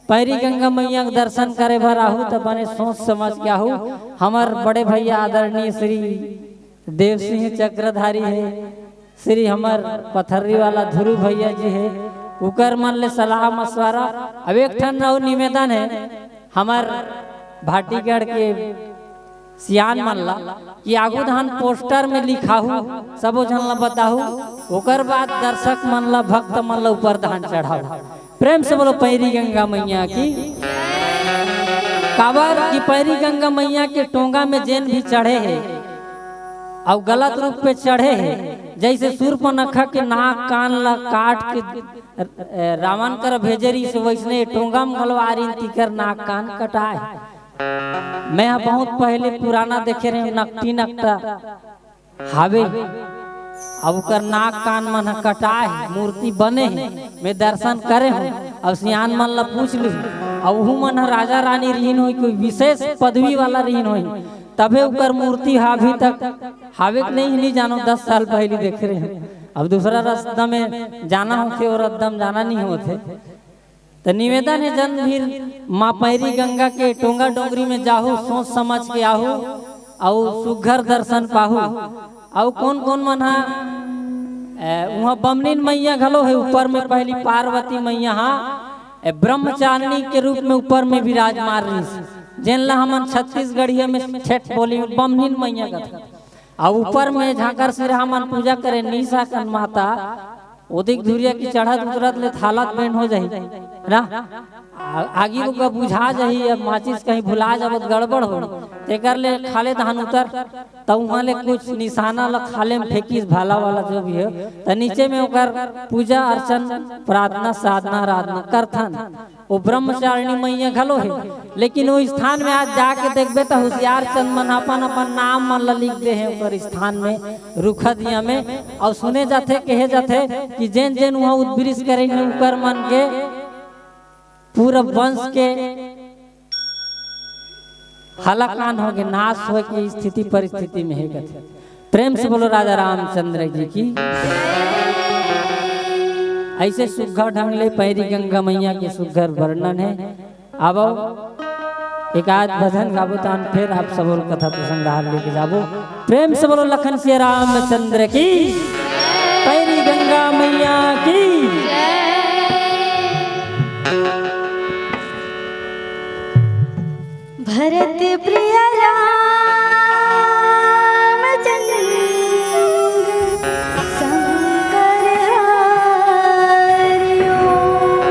पैरी गंगा मैया के दर्शन करे बर आहू त बने सोच समझ के आहू। हमर बड़े भैया आदरणीय श्री देव सिंह चक्रधारी हे, श्री हमर पथर्री वाला ध्रुव भैया जी हे, उकर मन ले सलाह मशवरा। अब एक ठन अउ निवेदन हे, हमर भाटीगढ़ के सियान मन ला कि आगू धान पोस्टर में लिखाहू, सबो झन ला बताहू, ओकर बाद दर्शक मन ला, भक्त मन ला ऊपर धान चढ़ाहू। प्रेम से बोलो पैरी गंगा मैया की। काबर कि पैरी गंगा मैया के टोंगा में जेन भी चढ़े हे अउ गलत रूप पे चढ़े हे, जैसे सूर्पनखा के नाक कान ला काट के रावण कर भेजे रहिस, वैसने टोंगा में घलो आरिन तिकर नाक कान कटाए। मैं ह बहुत पहले पुराना देखे रहे, नकटी नकटा हावे, अब ओकर नाक कान मन ह कटाए हे, मूर्ति बने हे, मैं दर्शन करे हूँ। अब सियान मन ला पूछ लू, अब उहू मन ह राजा रानी रहिन होई, कोई विशेष पदवी वाला रहिन होई, तभे ओकर मूर्ति ह अभी तक हावे के नहीं, नहीं जानो, दस साल पहले देखे रहे। अब दूसरा रास्ता में जाना होथे और एकदम जाना नहीं होथे। त निवेदन हे, जन भी माँ पैरी गंगा के टोंगा डोंगरी में जाहू, सोच समझ के आहू, अउ सुघर दर्शन पाहू। अउ कौन कौन मन हा, ए, उहाँ बमनिन मैया घलो हे, ऊपर में पहली पार्वती मैया हा, ए, ब्रह्मचारिणी के रूप में ऊपर में विराजमान रहिस, जेन ला हमन छत्तीसगढ़िया में ठेठ बोली बमनिन मैया कथे। अउ ऊपर में झांकर सिरहा मन पूजा करे, निशा कन माता, ओदिक धुरिया की चढ़त उतरत ले हालत बेंड हो जाही ना, आ-, आगी ओकर बुझा जाही, अब माचिस कहीं भुला जाबो त गड़बड़ हो, तेकर ले खाले धान उतर, त उहाँ ले कुछ निशाना ला खाले में फेंकिस, भाला वाला जो भी हो, त नीचे में ओकर पूजा अर्चन, प्रार्थना, साधना, आराधना करथन। वो ब्रह्मचारिणी मैया घलो हे, लेकिन वो स्थान में आज जाके देखबे त होशियार चंद मन अपन अपन नाम मन ला लिख दे हे ओकर स्थान में, रुखा दिया में। अउ सुने जाथे, कहे जाथे कि जेन जेन उहाँ उद्वृष करे हे, उकर मन के पूरा वंश के हलाकान होगे, नाश होए के स्थिति परिस्थिति में हे कथे। प्रेम से बोलो राजा रामचंद्र जी की। ऐसे सुघर ढंग ले पैरी गंगा मैया के सुघर वर्णन हे। अब एक आध भजन गाबो, तान फिर आप सबो ल कथा प्रसंग डाहर लेके जाबो। प्रेम से बोलो लखन सिया रामचंद्र की, पैरी गंगा मैया की। भरत प्रिय राम चंद्र शंकर हरि ओम।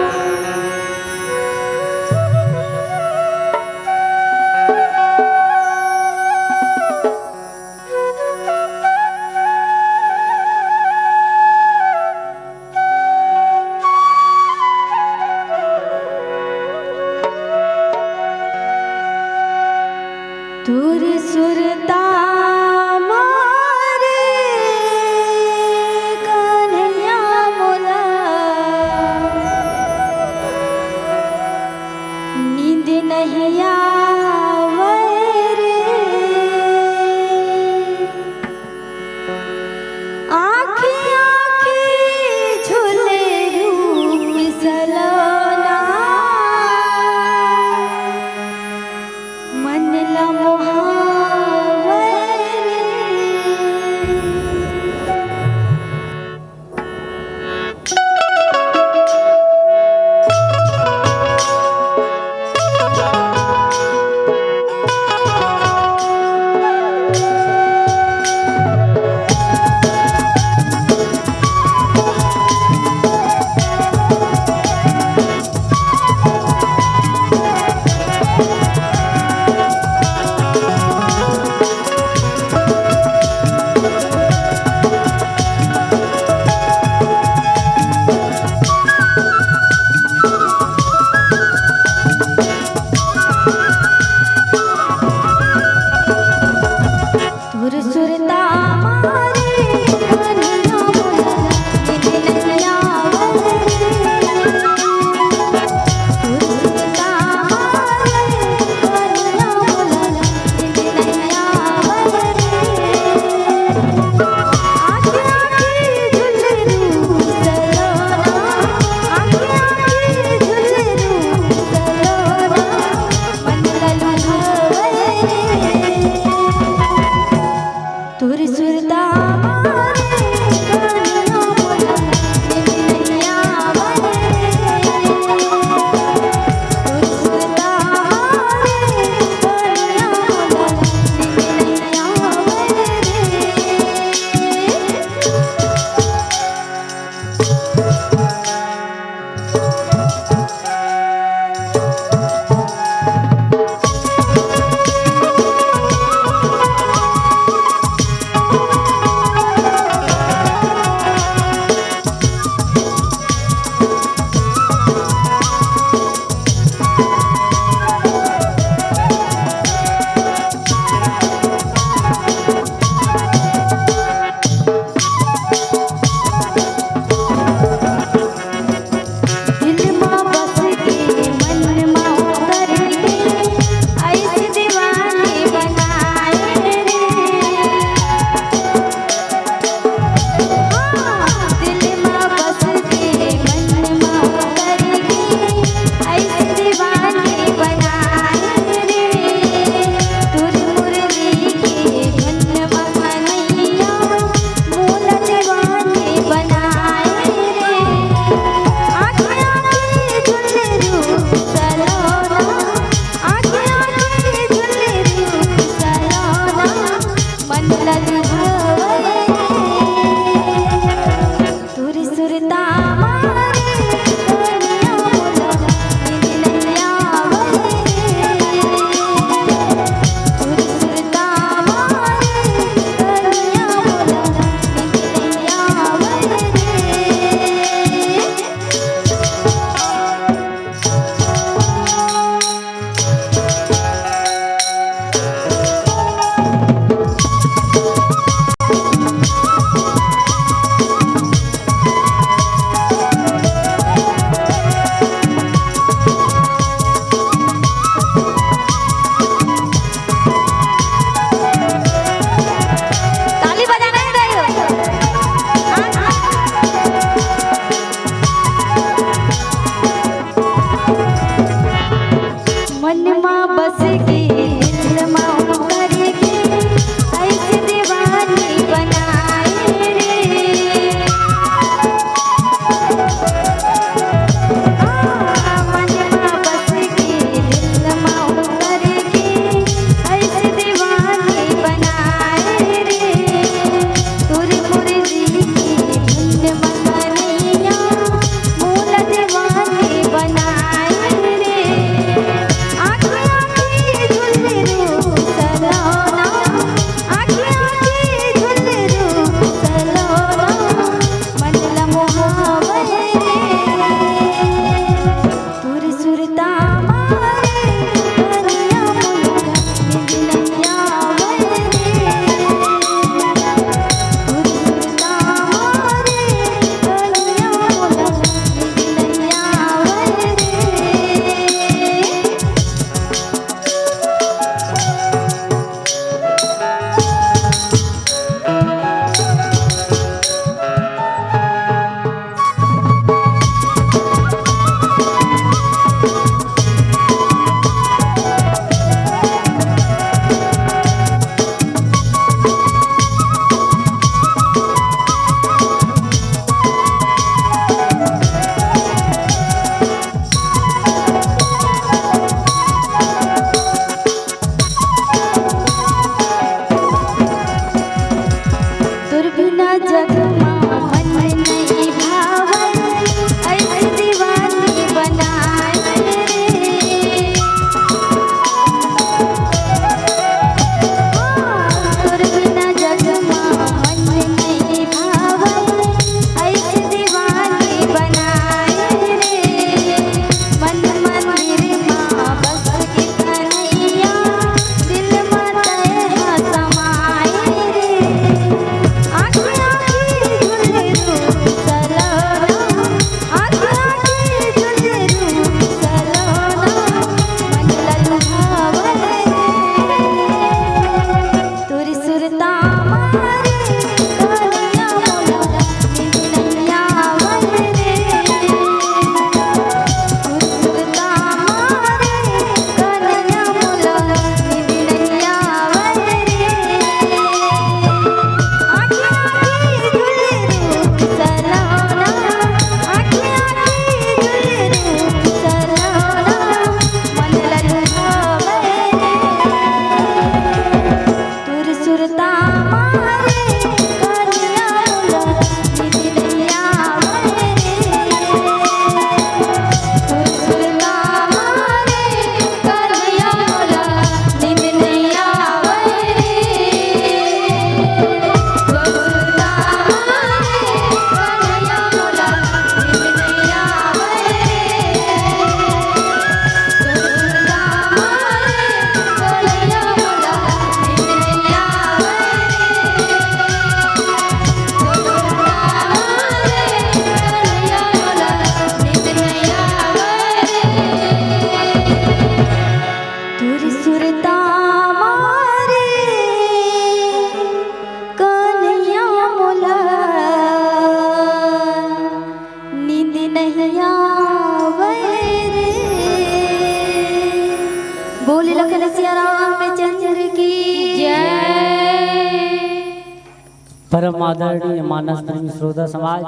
परम आदरणीय मानस प्रेमी श्रोता समाज,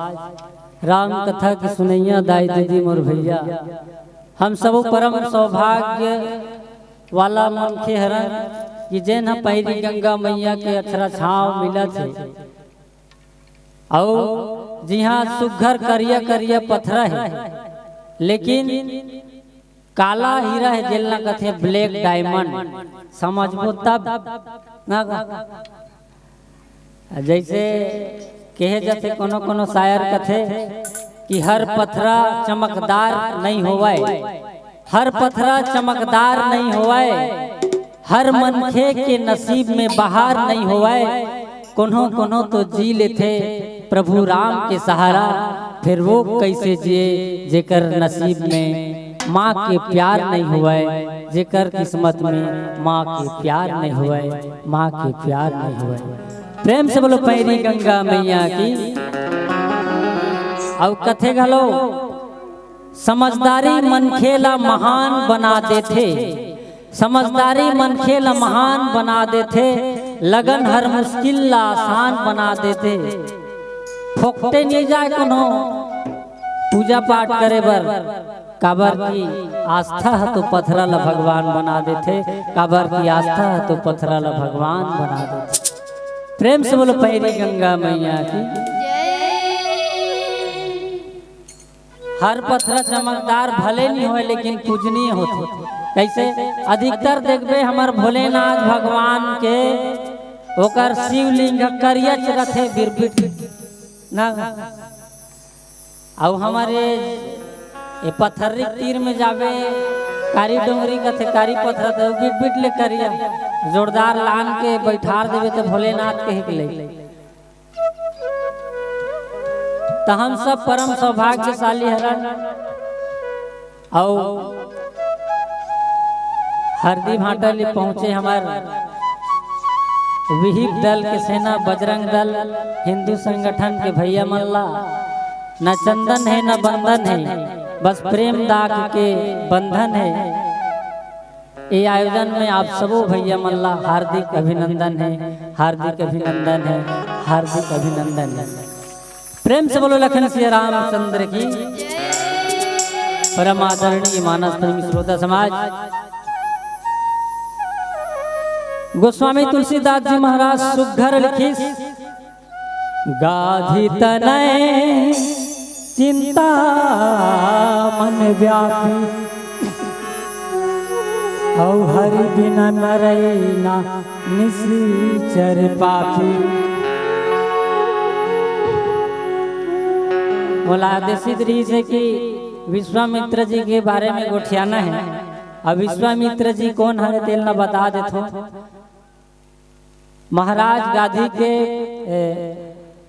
राम कथा के सुनैया दाई दीदी मोर भैया, हम सब परम सौभाग्य वाला मनखे हरन कि जेन ह पैरी गंगा मैया के अछरा छांव मिलत हे, अउ जिहां सुघर करिया करिया पथरा हे, लेकिन काला हीरा हे, जेला कथे ब्लैक डायमंड, समझबो तब ना। जैसे कहे जाथे, कोनो कोनो शायर कथे कि हर पथरा चमकदार नहीं होवय, हर पथरा चमकदार नहीं होवय, हर मनखे के नसीब में बहार नहीं होवय। कोनो कोनो तो जी लेथे प्रभु राम के सहारा, फिर वो कैसे जिए जेकर नसीब में माँ के प्यार नहीं होवय, जेकर किस्मत में माँ के प्यार नहीं होवय, माँ के प्यार नहीं होवय। प्रेम से बोलो पैरी गंगा मैया की। अउ कथे घलो, समझदारी मनखे ला महान बना देथे, समझदारी मनखे ला महान बना देथे, लगन हर मुश्किल ला आसान बना देथे। फोकटे नहीं जाए कोनो पूजा पाठ करे बर, काबर की आस्था ह तो पथरा ला भगवान बना देथे, काबर की आस्था ह तो पथरा ला भगवान बना देथे। प्रेम से बोलो पैरी गंगा मैया की। हर पथरा चमकदार भले नहीं होय, लेकिन पूजनीय होथे। कैसे? अधिकतर देखबे हमर भोलेनाथ भगवान के, ओकर शिवलिंग करियच रथे, बिरबिट ना। अउ हमर ये पथर्री तीर में जाबे, कारी डोंगरी कथे, कारी पथरा, त बिट बिट ले करिया, जोरदार लान के बैठार देबे, त भोलेनाथ कहे के ले। त हम सब परम सौभाग्यशाली हरन। अउ हरदी भाटा ले पहुंचे हमर विहिप दल के सेना, बजरंग दल, हिंदू संगठन के भैया मन ला, न चंदन हे, न बंधन हे, बस प्रेम दाग के बंधन हे। ये आयोजन में आप सबो भैया मन ला हार्दिक अभिनंदन हे, हार्दिक अभिनंदन हे, हार्दिक अभिनंदन हे। प्रेम से बोलो लखन सिया रामचंद्र की। परम आदरणीय मानस प्रेमी श्रोता समाज, गोस्वामी तुलसीदास जी महाराज सुघर लिखिस, गाधी तनय चिंता मन व्यापी, अउ हरि बिना नरैना निशिचर पापी। मोला आदेशित रहिस हे कि विश्वामित्र जी के बारे में गोठियाना हे। अब विश्वामित्र जी कोन हरे, तेल ला बता देथों। महाराज गाधी के, ए,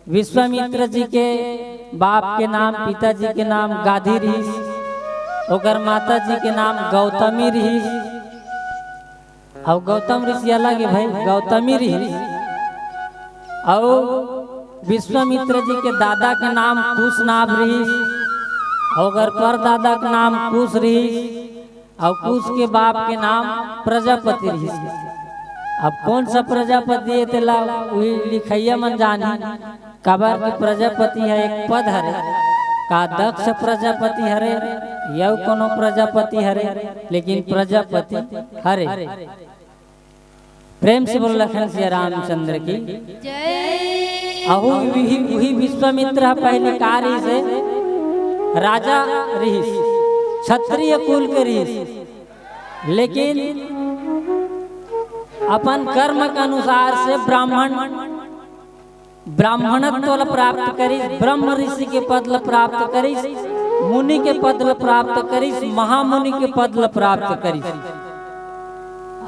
विश्वामित्र जी के बाप के नाम, पिताजी के नाम गाधी रिहिस, ओकर माता जी के नाम गौतमी रिहिस। अउ गौतम ऋषि अलग हे भाई, गौतमी रिहिस। अउ विश्वामित्र जी के दादा के नाम कुशनाभ रिहिस, अउ ओकर परदादा के नाम कुश रिहिस। अउ कुश के बाप के नाम प्रजापति रिहिस। अब कोन सा प्रजापति हे, तेला उही लिखइया मन जानही, काबर कि प्रजापति ह एक पद हरे। का दक्ष प्रजापति हरे या कोनो प्रजापति हरे, लेकिन प्रजापति हरे। प्रेम से बोलो लखन सिया रामचंद्र की। अहू उही, उही विश्वामित्र ह पहली का रिहिस हे? राजा रिहिस, क्षत्रिय कुल के रिहिस, लेकिन अपन कर्म के अनुसार से ब्राह्मण, ब्राह्मणत्व ला प्राप्त करिस, ब्रह्म ऋषि के पद ला प्राप्त करिस, मुनि के पद ला प्राप्त करिस, महामुनि के पद ला प्राप्त करिस।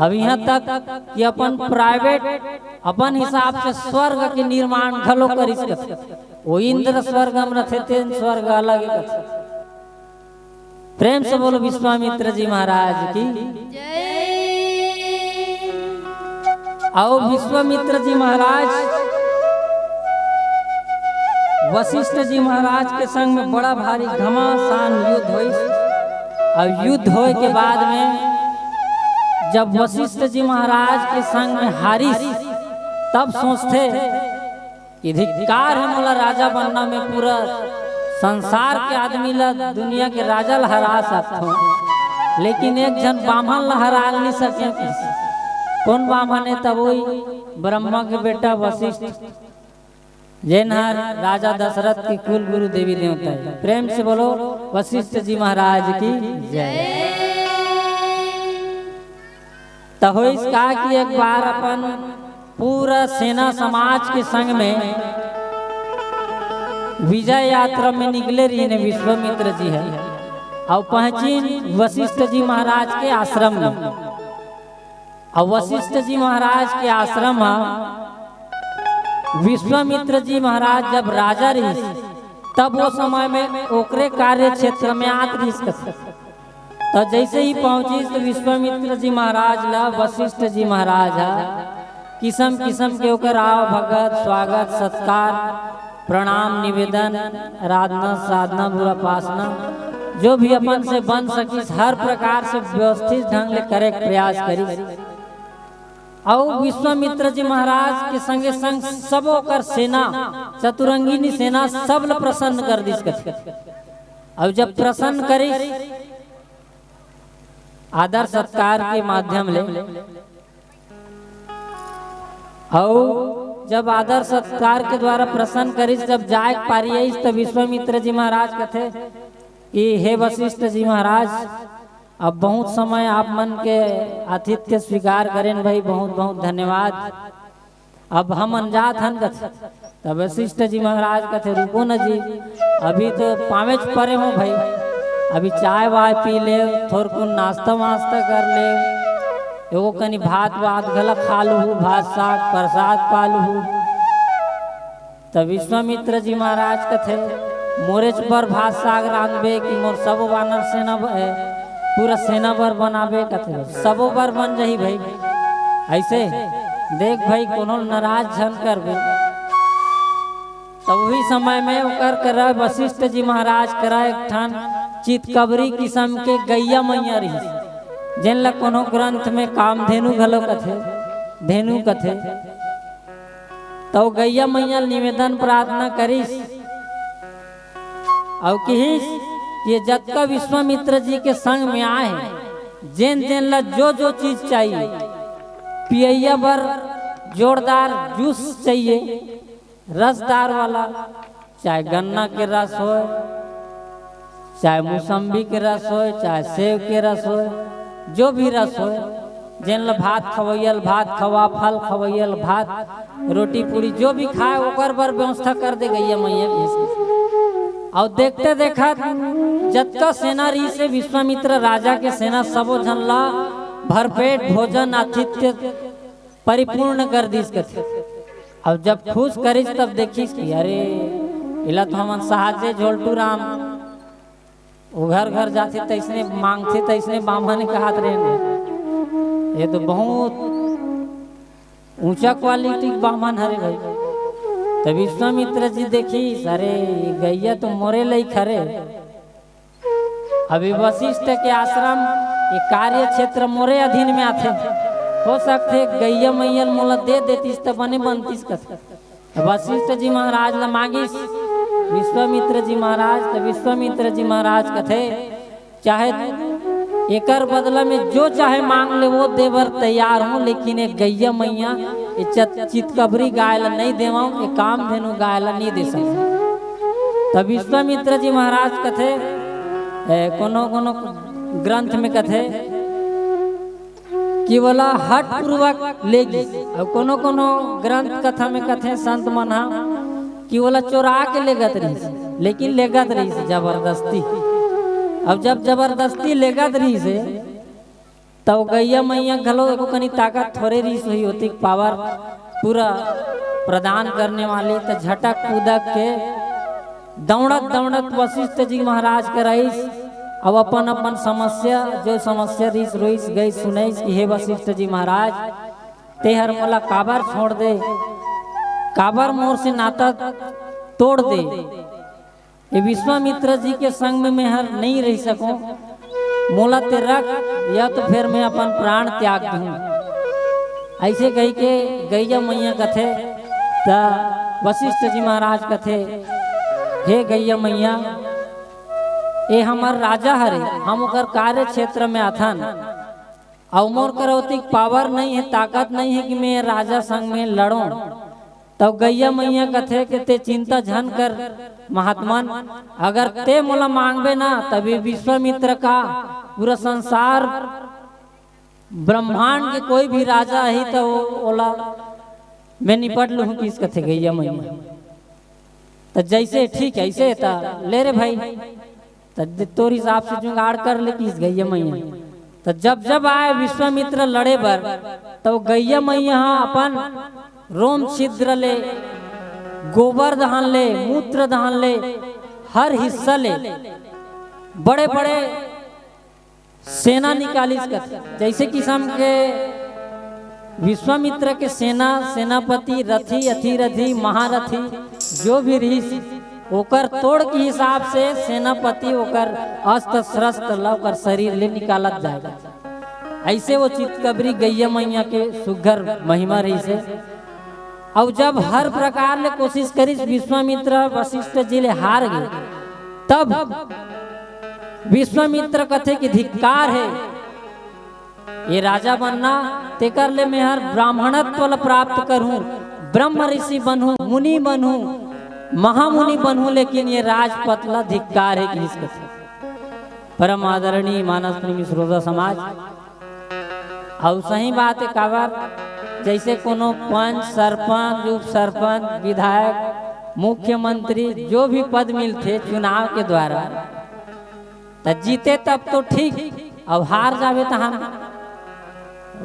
अब इहां तक कि अपन प्राइवेट, अपन हिसाब से स्वर्ग के निर्माण घलो करिस कथे। वो इंद्र स्वर्ग में रथे, तेन स्वर्ग अलग हे कथे। प्रेम से बोलो विश्वामित्र जी महाराज की। अउ विश्वामित्र जी महाराज वशिष्ठ जी महाराज के संग में बड़ा भारी घमासान युद्ध होइस। अउ युद्ध होए के बाद में जब वशिष्ठ जी महाराज के संग में हारिस, तब सोचथे कि धिक्कार हे मोला राजा बनना में, पूरा संसार के आदमी ला, दुनिया के राजा ला हरा सकथों, लेकिन एक झन बाम्हन ला हरा नहीं सके। कौन बाम्हन हे? तब वही ब्रह्मा के बेटा वशिष्ठ, जेन हर राजा दशरथ के कुल गुरु देवी देवता हे। प्रेम से बोलो, वशिष्ठ जी महाराज की जय। त होइस का कि एक बार अपन पूरा सेना समाज के संग में विजय यात्रा में निकले रहिन हे विश्वामित्र जी ह, अउ पहुंचिन वशिष्ठ जी महाराज के आश्रम में। अउ वशिष्ठ जी महाराज के आश्रम ह, विश्वामित्र जी महाराज जब राजा रहिस, तब वो समय में ओकरे कार्य क्षेत्र में आत रहिस कथे। त जैसे ही पहुंचिस, त विश्वामित्र जी महाराज ला वशिष्ठ जी महाराज ह किसम किसम के ओकर आव भगत, स्वागत, सत्कार, प्रणाम, निवेदन, आराधना, साधना, बुरा पासना, जो भी अपन से बन सकिस, हर प्रकार से व्यवस्थित ढंग ले करे के प्रयास करिस। अउ विश्वामित्र जी महाराज के संगे संग सब ओकर सेना, चतुरंगिनी सेना, सब ल प्रसन्न कर दिस कथे। अउ जब प्रसन्न करिस आदर सत्कार के माध्यम ले, अउ जब आदर सत्कार के द्वारा प्रसन्न करिस, जब जाए के पारी आइस, त विश्वामित्र जी महाराज कथे कि हे वशिष्ठ जी महाराज, अब बहुत समय आप मन के आतिथ्य स्वीकार करेन भाई, बहुत बहुत धन्यवाद। अब हमन जात हन कथे। तब वशिष्ठ जी महाराज कथे, रुको न जी, अभी तो पावेच परे हो भाई, अभी चाय वाय पी ले, थोरकुन नाश्ता वास्ता कर ले, एगो कनी भात वात घला खा लूहू, भात साग प्रसाद पा लूहू। तब विश्वामित्र जी महाराज कथे, मोरेच बर भात साग रांधबे कि मोर सबो वानर सेना ब-, ए, पूरा सेना बर बनाबे कथे, सबो बर बन जही भाई। ऐसे देख भाई, कोनो नाराज झन करबे। तब वही समय में ओकर करा, वशिष्ठ जी महाराज करा एक ठन चितकबरी किसम के गैया मैया रहिस, जेन ला कोनो ग्रंथ में कामधेनु घलो कथे, धेनु कथे। तौ गैया मैया निवेदन प्रार्थना करिस अउ किहिस, ये जतका विश्वामित्र जी के संग में आए, जेन जेन ला जो जो चीज चाहिए, पियैया बर जोरदार जूस चाहिए, रसदार वाला, चाहे गन्ना के रस होय, चाहे मौसम्बी के रस होय, चाहे सेव के रस होय, जो भी रस होय, जेन ल भात खवैया ल भात खवा, फल खवैया ल भात, रोटी पूड़ी जो भी खाए, ओकर बर व्यवस्था कर दे गैया मैया के। अउ देखते देखत जतका सेना रहिस हे विश्वामित्र राजा के सेना, सबो झन ला भरपेट भोजन आतिथ्य परिपूर्ण कर दिस कथे। अब जब खुश करिस तब देखिस कि अरे, एला तो हमन साहजे झोलटू राम, ओ घर घर जाथे तैसने मांगथे तैसने बाम्हन कहत रहेन। ये तो बहुत ऊंचा क्वालिटी के बाम्हन हरे भाई। तब विश्वामित्र जी देखिस, अरे, ये गैया तो मोरे लइक हरे। अभी वशिष्ठ के आश्रम, ये कार्य क्षेत्र मोरे अधीन में आथे। हो सकथे गैया मैया ल मोला दे देतिस त बने बनतिस कथे। वशिष्ठ जी महाराज ल मांगिस विश्वामित्र जी महाराज, त विश्वामित्र जी महाराज कथे, चाहे एकर बदला में जो चाहे मांग ले, वो दे बर तैयार हूँ, लेकिन एक गैया मैया, ये चत-, चितकबरी गाय ल नहीं देवंव, ये कामधेनु गाय ल नहीं दे सकंव। तब विश्वामित्र जी महाराज कथे, ए, कोनो कोनो ग्रंथ में कथे कि ओला हठपूर्वक लेगिस, अउ कोनो कोनो ग्रंथ कथा में कथे संत मन हा कि ओला चोरा के लेगत रहिस, लेकिन लेगत रहिस जबरदस्ती। अब जब जबरदस्ती लेगत रहिस हे, त ओ गैया मैया घलो एको कनी ताकत थोरे रहिस होही, ओतिक पावर पूरा प्रदान करने वाली, त झटक कूदक के दौड़त दौड़त वशिष्ठ जी महाराज करा आइस। अब अपन अपन समस्या, जो समस्या रहिस रोइस गइस सुनइस कि हे वशिष्ठ जी महाराज, तेहर मोला काबर छोड़ दे, काबर मोर से नाता तोड़ दे। ये विश्वामित्र जी के संग में मैं हर नहीं रह सकूं, मोला ते रख, या तो फिर मैं अपन प्राण त्याग दूं। ऐसे कह के गैया मैया कथे, त वशिष्ठ जी महाराज कथे, "हे गैया मैया, ए हमर राजा हरे, हम ओकर कार्य क्षेत्र में आथन, अउ मोर करा ओतिक पावर नहीं हे, ताकत नहीं हे कि मैं राजा संग में लड़ों।" तब गैया मैया कथे कि ते चिंता झन कर महात्मन, अगर ते मोला मांगबे ना, तब ये विश्वामित्र का पूरा संसार ब्रह्मांड के कोई भी राजा ही तो ओला मैं निपट लूहूं, किस कथे गैया मैया। त जैसे ठीक है, ऐसे त ले रे भाई, त तोर हिसाब से जुगाड़ कर ले, किस गैया मैया। त जब जब आए विश्वामित्र लड़े बर, त वो गैया मैया ह अपन रोम छिद्र ले, गोबर दहन ले, मूत्र दहन ले, हर हिस्सा ले बड़े बड़े सेना निकालिस कथे। जैसे किसम के विश्वामित्र के सेना, सेनापति, रथी, अथिरथी, महारथी, जो भी रहिस, ओकर तोड़ के हिसाब से सेनापति ओकर अस्त्र शस्त्र ला ओकर शरीर ले निकालत जाएगा। ऐसे वो चितकबरी गैया मैया के सुघर महिमा रहिसे। अउ जब हर प्रकार ले कोशिश करिस, विश्वामित्र वशिष्ठ जी ले हार गे, तब विश्वामित्र कथे कि धिक्कार हे, ये राजा बनना, तेकर ले मैं हर ब्राह्मणत्व ल प्राप्त करहूं, ब्रह्म ऋषि बनहूं, मुनि बनहूं, महामुनि बनहूं, लेकिन ये राजपद ल धिक्कार हे, किस कथे। परम आदरणीय मानस प्रेमी श्रोता समाज, अउ सही बात हे, काबर जैसे कोनो पंच, सरपंच, उप सरपंच, विधायक, मुख्यमंत्री, जो भी पद मिलथे चुनाव के द्वारा, त जीते तब तो ठीक, अउ हार जाबे तहां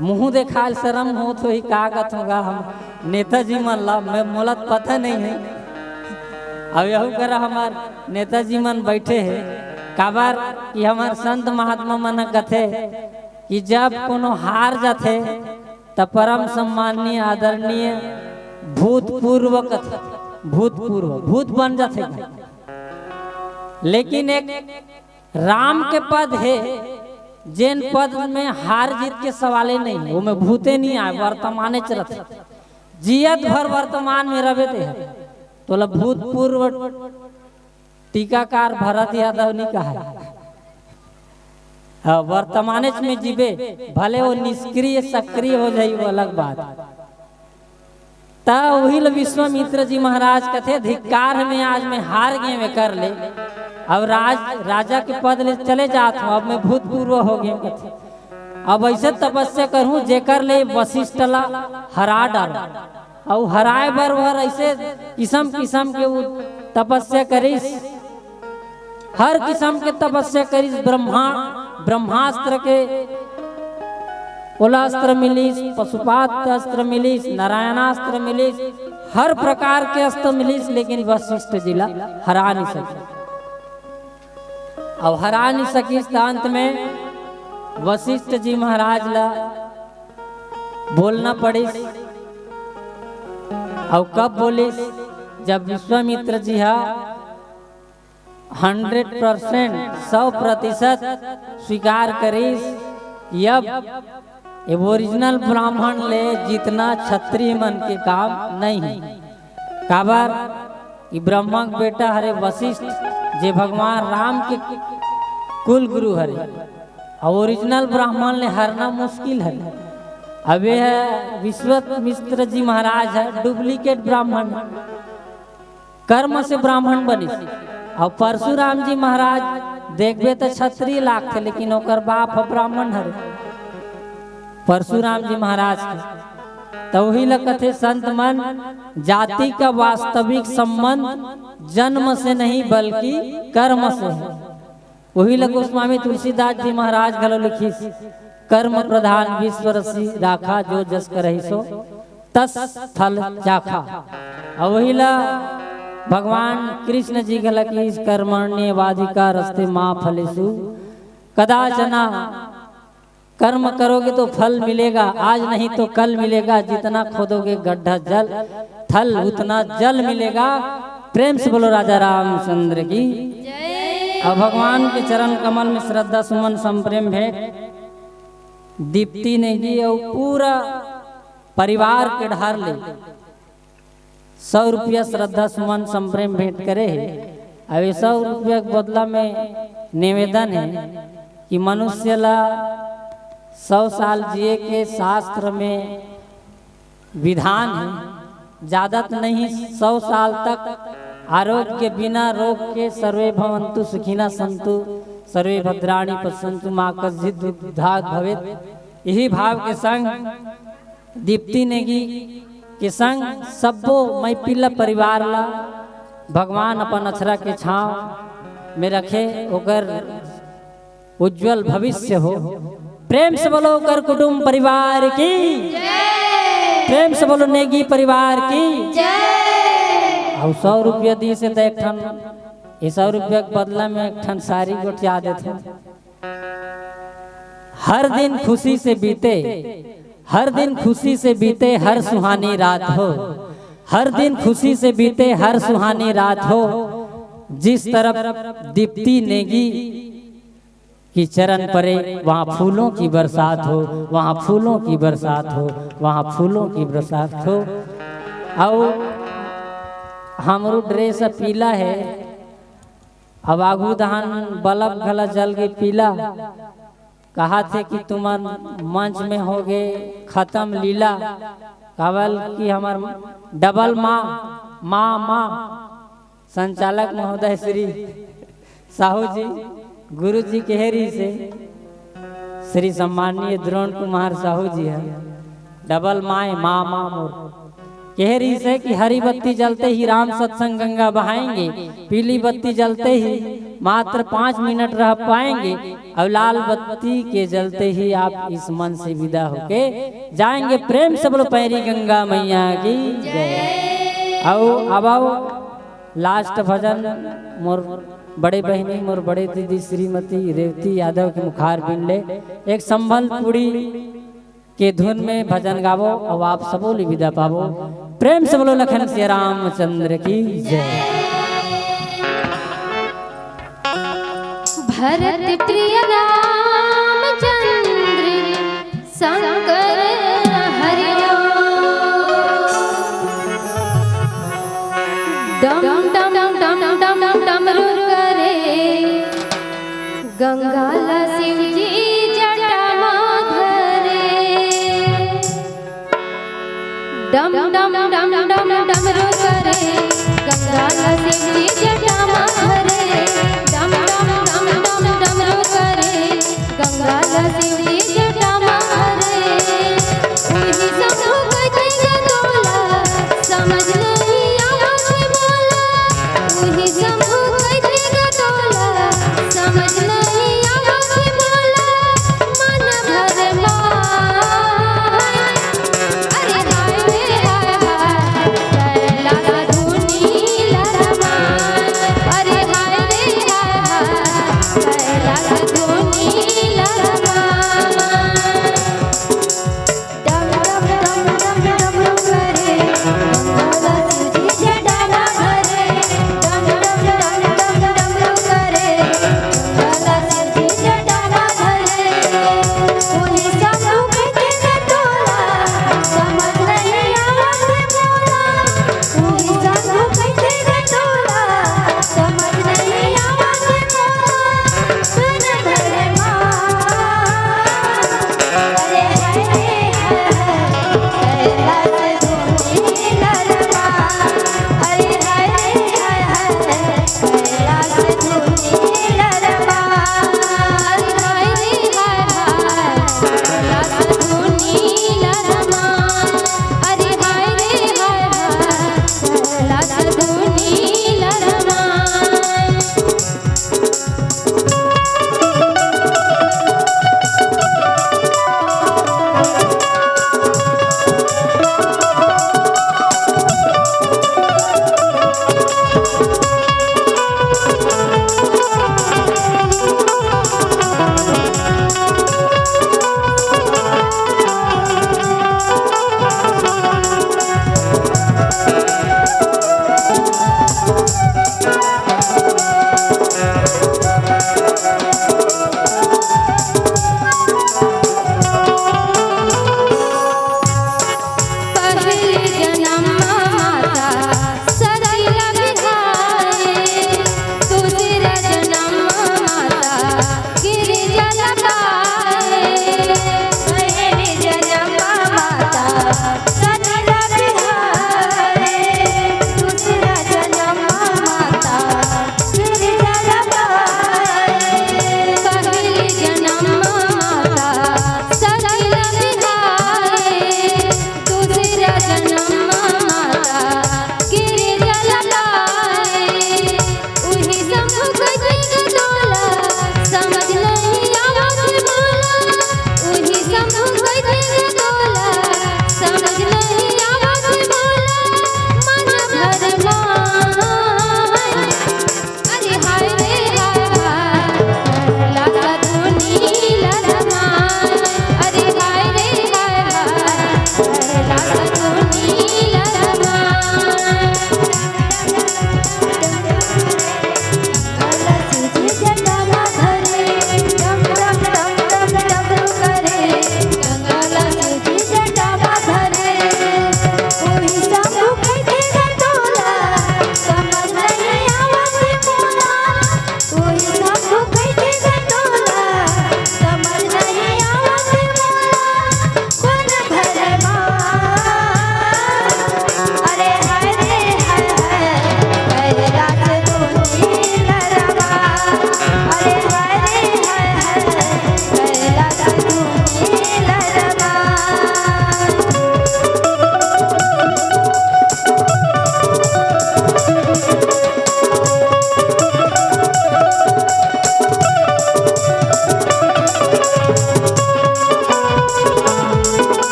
मुंह देखाय ल शरम होत होही, का कथों गा हम नेताजी मन ला, मैं, मोला त पता नहीं हे। अब यहू करा हमर नेताजी मन बैठे हे, काबर कि हमर संत महात्मा मन ह कथे कि जब कोनो हार जाथे, त परम सम्माननीय आदरणीय भूतपूर्व कथे, भूतपूर्व, भूत बन जाथे। लेकिन एक राम के पद हे, जेन पद में हार जीत के सवाले नहीं हे, ओमे भूते नहीं आय, वर्तमानेच रथे। जियत भर वर्तमान में रबे ते हे, तोला भूतपूर्व टीकाकार भरत यादव नहीं कहा। हाँ, वर्तमानेच में जीबे, भले वो निष्क्रिय सक्रिय हो जाई, वो अलग बात। त उही ल विश्वामित्र जी महाराज कथे, "धिक्कार हे, मैं आज मैं हार गे, मैं कर ले।" अब राज, राजा के पद ले चले जात हूं, अब मैं भूतपूर्व हो गे कथे। अब ऐसे तपस्या करहूं, जेकर ले वशिष्ठ ला हरा डालूं। अउ हराय बर ओहर ऐसे किसम किसम के उ तपस्या करिस। हर किसम के तपस्या करिस, ब्रह्मा, ब्रह्मास्त्र के ओला अस्त्र मिलिस, पशुपात अस्त्र मिलिस, नारायणास्त्र मिलिस, हर प्रकार के अस्त्र मिलिस, लेकिन वशिष्ठ जी ला हरा नहीं सकिस। अब हरा नहीं सकिस, त अंत में वशिष्ठ जी महाराज ला बोलना पड़िस। अउ कब बोलिस? जब विश्वामित्र जी हा हंड्रेड परसेंट, सौ प्रतिशत स्वीकार करिस कि अब एबोरिजिनल ब्राह्मण ले जीतना क्षत्रिय मन के काम नहीं हे। काबर कि ब्रह्मा के बेटा हरे वशिष्ठ, जे भगवान राम के कुल गुरु हरे, अउ ओरिजिनल ब्राह्मण ले हरना मुश्किल हरे। अब ये हे विश्वामित्र जी महाराज हे डुप्लीकेट ब्राह्मण, कर्म से ब्राह्मण बनिस। अउ परशुराम जी महाराज देखबे त क्षत्रिय लागथे, लेकिन ओकर बाप ह ब्राह्मण हरे, परशुराम जी महाराज के। त उही ल कथे संत मन, जाति का वास्तविक संबंध जन्म से नहीं बल्कि कर्म से है। उही ल गोस्वामी तुलसीदास जी महाराज घलो लिखिस, "कर्म प्रधान विश्व रचि राखा, जो जस करहिं सो तस फल चाखा।" अउ उही ल भगवान कृष्ण जी घलो लिखिस, "कर्मण्येवाधिकारस्ते मा फलेषु कदाचन।" कर्म करोगे तो फल मिलेगा, आज नहीं तो कल मिलेगा। जितना खोदोगे गड्ढा जल, थल उतना जल मिलेगा। प्रेम से बोलो राजा रामचंद्र की। जय। अब भगवान के चरण कमल में श्रद्धा सुमन संप्रेम भेंट दीप्ति नेगी अउ पूरा परिवार के ढार ले सौ रुपया श्रद्धा सुमन संप्रेम भेंट करे हे। अब ये सौ रुपया के बदला में निवेदन है कि मनुष्य ला सौ साल जिए के शास्त्र में विधान है, ज्यादा तो नहीं, सौ साल तक आरोग्य बिना रोग के। सर्वे भवंतु सुखिना संतु, सर्वे भद्राणी पश्यंतु, माँ कश्चित दुख भाग भवेत। यही भाव के संग दीप्ति नेगी के संग सब्बो मैपिला परिवार ला भगवान अपन अछरा के छांव में रखे, ओकर उज्जवल भविष्य हो। प्रेम से बोलो कर कुटुंब परिवार की, प्रेम से बोलो नेगी परिवार की। अउ सौ रुपया दी से तो एक ठन, ये सौ रुपया के बदला में एक ठन सारी गोठिया देथे। हर दिन खुशी से बीते, हर दिन खुशी से बीते, हर सुहानी रात हो। हर दिन खुशी से बीते, हर सुहानी रात हो। जिस तरफ दीप्ति नेगी की चरण परे, वहाँ फूलों की बरसात हो, वहाँ फूलों की बरसात हो, वहाँ फूलों की बरसात हो। अउ हमरो ड्रेस पीला है, अब आगू दहान बल्ब घला जल गे पीला। कहा थे कि तुमन मंच में होगे खत्म लीला। काबर कि हमर डबल माँ, माँ, माँ, संचालक महोदय श्री साहू जी, गुरु जी कहे रहिसे, श्री सम्माननीय द्रोण कुमार साहू जी है, डबल माय, माँ, माँ मोर, कहे रहिसे कि हरी बत्ती जलते ही राम सत्संग गंगा बहाएंगे, पीली बत्ती जलते ही मात्र पाँच मिनट रह पाएंगे, और लाल बत्ती के जलते ही आप इस मन से विदा होके जाएंगे। प्रेम से बोलो पैरी गंगा मैया की जय। आओ, अब आओ, लास्ट भजन मोर बड़े बहिनी, मोर बड़े दीदी श्रीमती रेवती यादव के मुखार बिन ले एक संभलपुरी के धुन में भजन गावो और आप सबो ले विदा पावो। प्रेम से बोलो लखन सिया रामचंद्र की जय। भरत प्रिय रामचंद्र शंकर हरि ओम। डम डम डम डम डम डमरू करे, गंगा ला शिव जी जटा मा धरे। डम डम डम डम डमरू करे, गंगा ला शिव जी जटा मा धरे। डम डम डम डम डमरू करे, गंगा ला शिव जी जटा मा धरे। उही शंभू कथे गा तोला, समझ नहीं आवत हे मोला। उही शंभू कथे गा तोला, समझ नहीं आवत हे मोला। मन भर माय, अरे हाय रे हाय हाय, कैलाश धुनी लहराय।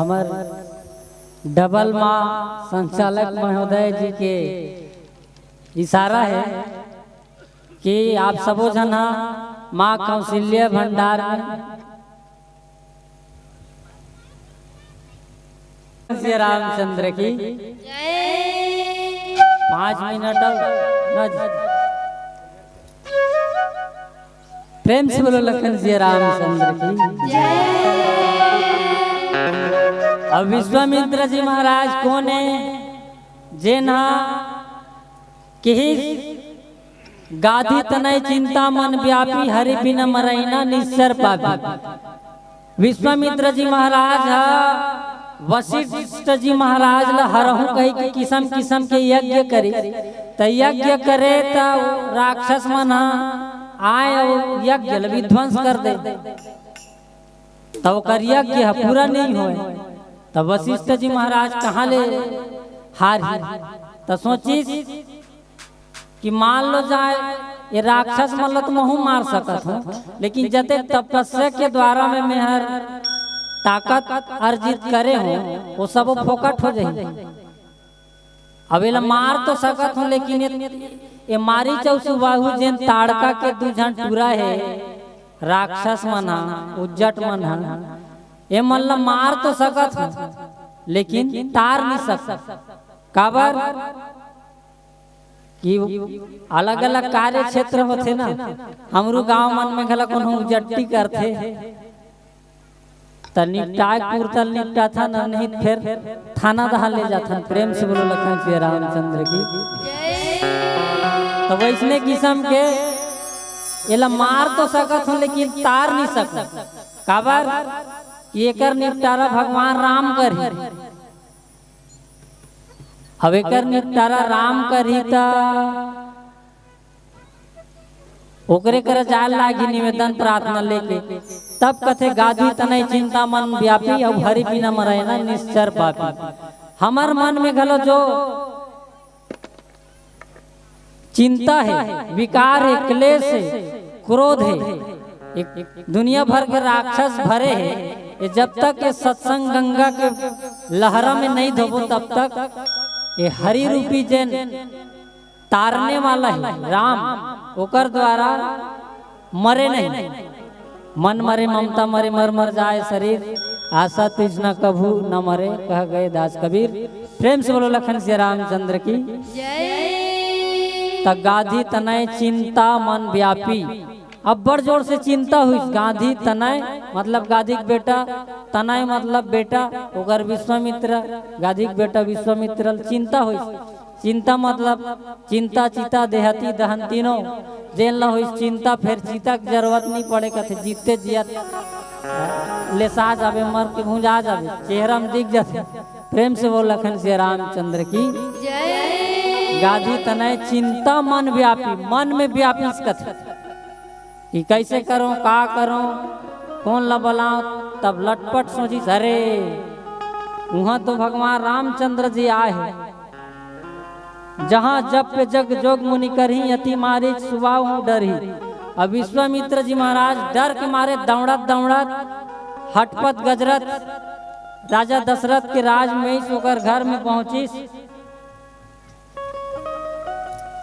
हमर डबल माँ संचालक महोदय जी के इशारा हे कि आप सबो झन हा माँ कौशल्या भंडार में श्री रामचंद्र की पाँच मिनट अउ न जी। प्रेम से बोलो लखन जी रामचंद्र की। अब विश्वामित्र जी महाराज कोन हे? जेन हा किहिस गाधी तनय चिंता मन व्यापी, हरि बिना मरैना निश्चर पापी। विश्वामित्र जी महाराज हा वशिष्ठ जी महाराज ला हरहूं कहि के किसम किसम के यज्ञ करे। त यज्ञ करे त राक्षस मन हा आय अउ यज्ञ ल विध्वंस कर दे। त ओकर यज्ञ ह पूरा नइ होय। त वशिष्ठ जी महाराज कहाँ ले हारही? त सोचिस कि मान लो जाय, ये राक्षस मन ल तो महूं मार सकत हूं, लेकिन जते तपस्या के द्वारा में मेहर ताकत अर्जित करे हूं, वो सब फोकट हो जाही। अब एला मार तो सकत हूं, लेकिन ये, ये मारीच अउ सुबाहु जेन ताड़का के दू झन टूरा हे, राक्षस मन हा, उज्जट मन हा, ये मन ल मार तो सकत हूं, लेकिन तार नइ सकत। काबर? कि अलग-अलग कार्य क्षेत्र होथे ना, हमरो गांव मन में घला कोनो उजट्टी करथे, त निपटाय कुरतल निपटाथन, नहीं त फेर थाना दहा ले जाथन। प्रेम से बोलो लखन श्री रामचंद्र की। त वैसने किसम के एला मार तो सकत हूं, लेकिन तार नइ सकत। काबर? कि एकर निपटारा भगवान राम करही। अब एकर निपटारा राम करही त ओकरे करा जाय लागही निवेदन प्रार्थना लेके। तब कथे गाधी तनय चिंता मन व्यापी, अउ हरि बिना मरैना निश्चर पापी। हमर मन में घलो जो चिंता हे, विकार हे, क्लेश हे, क्रोध हे, एक दुनिया भर के राक्षस भरे हे। ये जब तक ये सत्संग गंगा के लहरा में नहीं धोबो, तब तक ये हरि रूपी जेन तारने वाला हे राम, ओकर द्वारा मरे नहीं। मन मरे ममता मरे, मर मर जाए शरीर, आशा तृष्णा कभू न मरे, कह गए दास कबीर। प्रेम से बोलो लखन श्री रामचंद्र की। त गाधी तनय चिंता मन व्यापी, अब्बड़ जोर से चिंता होइस। गाधी तनय मतलब गाधी के बेटा, तनय मतलब बेटा, ओकर विश्वामित्र, गाधी के बेटा विश्वामित्र ल चिंता होइस। चिंता मतलब चिंता, चिता, देहती, दहन तीनों। जेन ला होइस चिंता, फेर चिता के जरूरत नइ पड़े, कथे जीते जियत लेसा जाबे, मर के भुंजा जाबे, चेहरा में दिख जाथे। प्रेम से बोल लखन श्री रामचंद्र की। गाधी तनय चिंता मन व्यापी, मन में व्यापी कथे कि कैसे करो, का करो, कोन ला बलाओ, तब लटपट सोचिस, अरे उहाँ तो भगवान रामचंद्र जी आए हे। जहाँ जप जग जोग मुनि करही, अति मारीच सुबाहु डरही। अब विश्वामित्र जी महाराज डर के मारे दौड़त दौड़त, हटपत गजरत राजा दशरथ के राज में ओकर घर में पहुंचिस।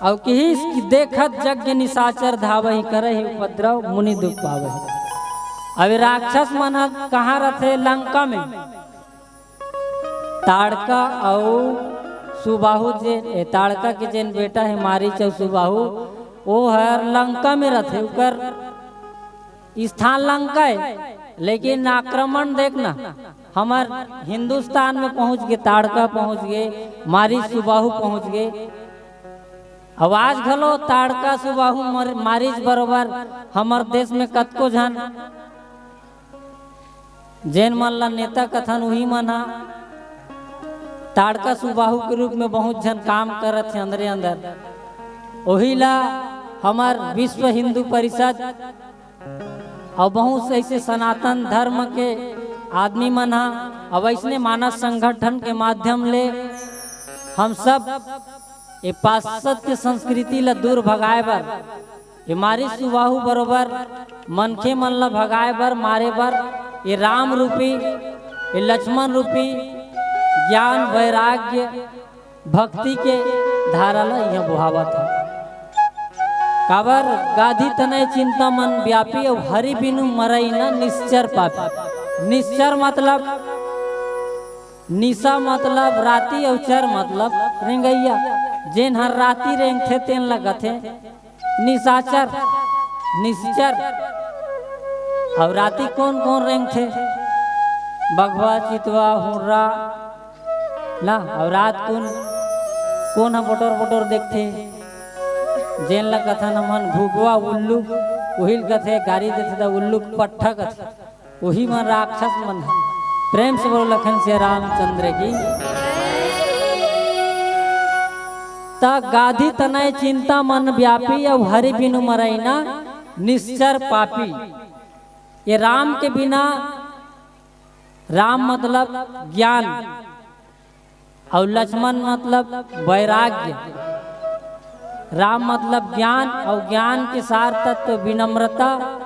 अउ किहिस कि देखत जग निशाचर धावही, करही उपद्रव मुनि दुख पावही। अब राक्षस मन ह कहाँ रथे? लंका में। ताड़का अउ सुबाहु जे, ए, ताड़का के जेन बेटा हे मारीच अउ सुबाहु, ओ हर लंका में रथे। ओकर स्थान लंका हे, लेकिन आक्रमण देखना, हमर हिंदुस्तान में पहुंच गे, ताड़का पहुंच गे, मारीच सुबाहु पहुंच गे। अब आज घलो ताड़का सुबाहु मर-, मारीच बरोबर हमर देश में कतको झन जेन मन ला नेता कथन, उही मन ह ताड़का सुबाहु के रूप में बहुत झन काम करत हे अंदरे अंदर। ओही ला हमर विश्व हिंदू परिषद अउ बहुत से ऐसे सनातन धर्म के आदमी मन ह, अउ ऐसने मानस संगठन के माध्यम ले हम सब ये पाश्चात्य संस्कृति ला दूर भगाए बर, ये मारीच सुबाहु बरोबर मनखे मन ला भगाए बर, मारे बर, ये राम रूपी ये लक्ष्मण रूपी ज्ञान, वैराग्य, भक्ति के धारा ला इहाँ बोहावत हे। काबर गाधी तनय चिंता मन व्यापी, अउ हरि बिनु मरई न निश्चर पापी। निश्चर मतलब निशा, मतलब राति, अउ चर मतलब रेंगइया। जेन हर राति रेंगथे तेन ला कथे निशाचर, निश्चर। अउ राति कोन कोन रेंगथे? बघवा, चितवा, हुर्रा ना। अउ रात कुन कोन ह बोटोर बोटोर देखथे? जेन ला कथन हमन घुघवा, उल्लू, उहिल कथे, गारी देथे त उल्लू पट्ठा कथे। उही मन राक्षस मन हे। प्रेम से बोलो लखन सिया रामचंद्र की। त गाधी तनय चिंता मन व्यापी, अउ हरि बिनु मरई न निश्चर पापी। ये राम के बिना, राम मतलब ज्ञान, अउ लक्ष्मण मतलब वैराग्य। राम मतलब ज्ञान, अउ ज्ञान के सार तत्व विनम्रता,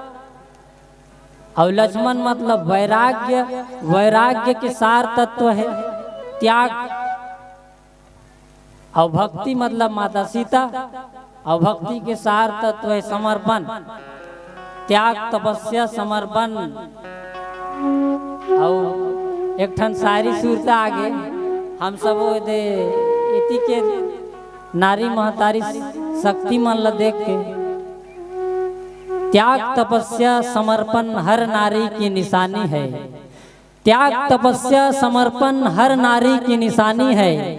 अउ लक्ष्मण मतलब वैराग्य। वैराग्य के सार तत्व हे त्याग, अउ भक्ति मतलब माता सीता, अउ भक्ति के सार तत्व हे समर्पण, त्याग, तपस्या, समर्पण। अउ एक ठन शायरी सुरता आगे, हम सब ओ दे एती के नारी महतारी शक्ति मन ला देख के, त्याग, तपस्या, समर्पण हर नारी की निशानी है। त्याग, तपस्या, समर्पण हर नारी की निशानी है।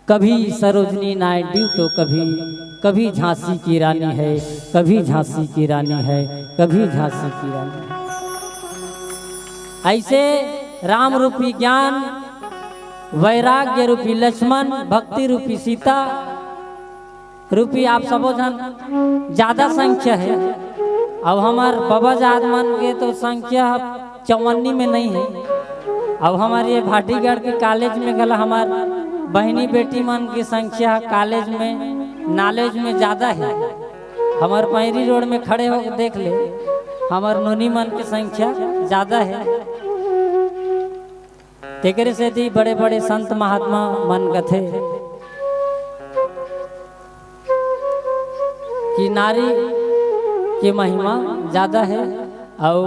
कभी सरोजनी नायडू तो कभी, कभी झांसी की रानी है, कभी झांसी की रानी है, कभी झांसी की रानी है। ऐसे राम रूपी ज्ञान, वैराग्य रूपी लक्ष्मण, भक्ति रूपी सीता रूपी आप सबो झन ज्यादा संख्या हे। अउ हमर बबा जात मन के तो संख्या चवन्नी में नहीं हे। अउ हमर ये भाटीगढ़ के कॉलेज में घला हमर बहिनी बेटी मन के संख्या कॉलेज में, नॉलेज में ज्यादा हे। हमर पैरी रोड में खड़े होके देख ले, हमर नोनी मन के संख्या ज्यादा हे। तेकरे सेती बड़े-बड़े संत महात्मा मन कथे कि नारी के महिमा ज्यादा हे। अउ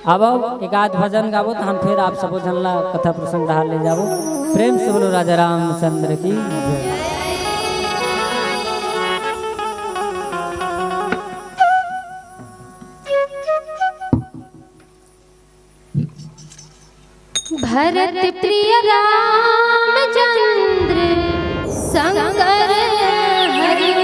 अब एक आध भजन गाबो, त हम फिर आप सबो झन ला कथा प्रसंग डहार ले जाबो। प्रेम से बोलो राजा रामचंद्र की जय। भरत प्रिय रामचंद्र शंकर हरि।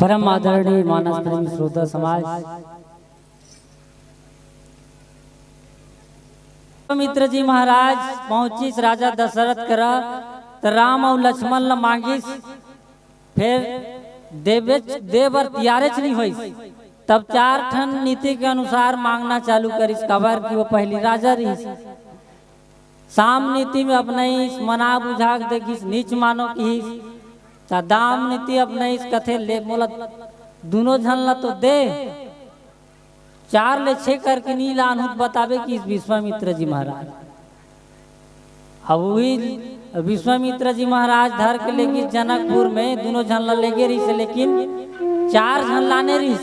परम आदरणीय मानस प्रेमी श्रोता समाज, विश्वामित्र जी महाराज पहुंचिस राजा दशरथ करा, त राम अउ लक्ष्मण ल मांगिस, फेर देवेच, दे बर तियारेच नहीं होइस। तब चार ठन नीति के अनुसार मांगना चालू करिस, काबर कि वो पहली राजा रहिस। साम नीति में अपनाइस, मना बुझा के देखिस, नीच मानो किहिस। त दाम नीति अपनाइस, कथे, "ले मोला दुनों झन ला तो दे, चार ले छे करके नी लानहूं त बताबे," किहिस विश्वामित्र जी महाराज। अब वही विश्वामित्र जी महाराज धर के लेगिस जनकपुर में, दुनों झन ला लेगे रहिस, लेकिन चार झन लाने रहिस।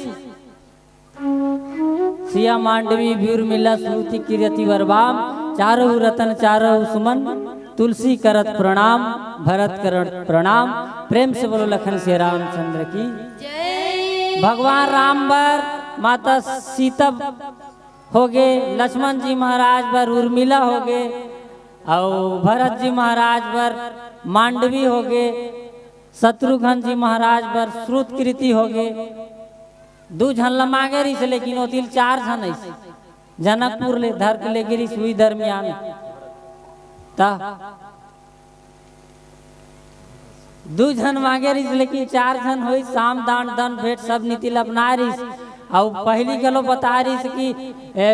सिया मांडवी भी उर्मिला सुरति कीरति वर बाम, चारहु रतन चारहु सुमन, तुलसी करत प्रणाम, भरत करत प्रणाम। प्रेम से बोलो लखन सिया रामचंद्र की। भगवान राम बर माता सीता होगे, लक्ष्मण जी महाराज बर उर्मिला होगे, अउ भरत जी महाराज बर मांडवी होगे, शत्रुघ्न जी महाराज बर श्रुतकीर्ति होगे। दू झन ल मांगे रहिस, लेकिन ओती ल चार झन आइस जनकपुर ले धर के लेगे रहिस। उही दरमियान त दू झन मांगे रहिस, लेकिन चार झन होइस। साम दान दन भेंट सब नीति ल अपनाए रहिस। अउ पहली घलो बताए रहिस कि ए,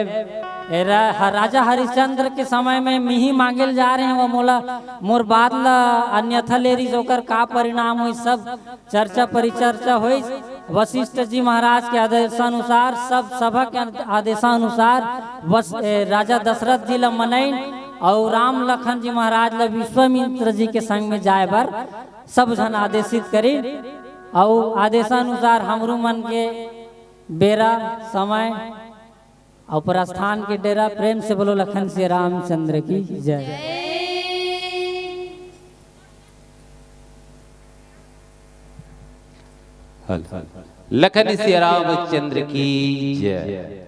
ए, रा, ह- राजा हरिश्चंद्र के समय में मिही मांगे ल जा रहे हैं, वो मोला मोर बात ल अन्यथा ले रहिस, ओकर का परिणाम होइस, सब चर्चा परिचर्चा होइस। वशिष्ठ जी महाराज के आदेशानुसार, सब सभा के आदेशानुसार वस-, ए, राजा दशरथ जी ल मनाइन अउ राम लखन जी महाराज ल विश्वामित्र जी के संग में जाए बर सब झन आदेशित करिन। अउ आदेशानुसार हमरू मन के बेरा समय अउ प्रस्थान के डेरा। प्रेम से बोलो लखन सिया रामचंद्र की जय। हल, हल। लखन सिया रामचंद्र की जय।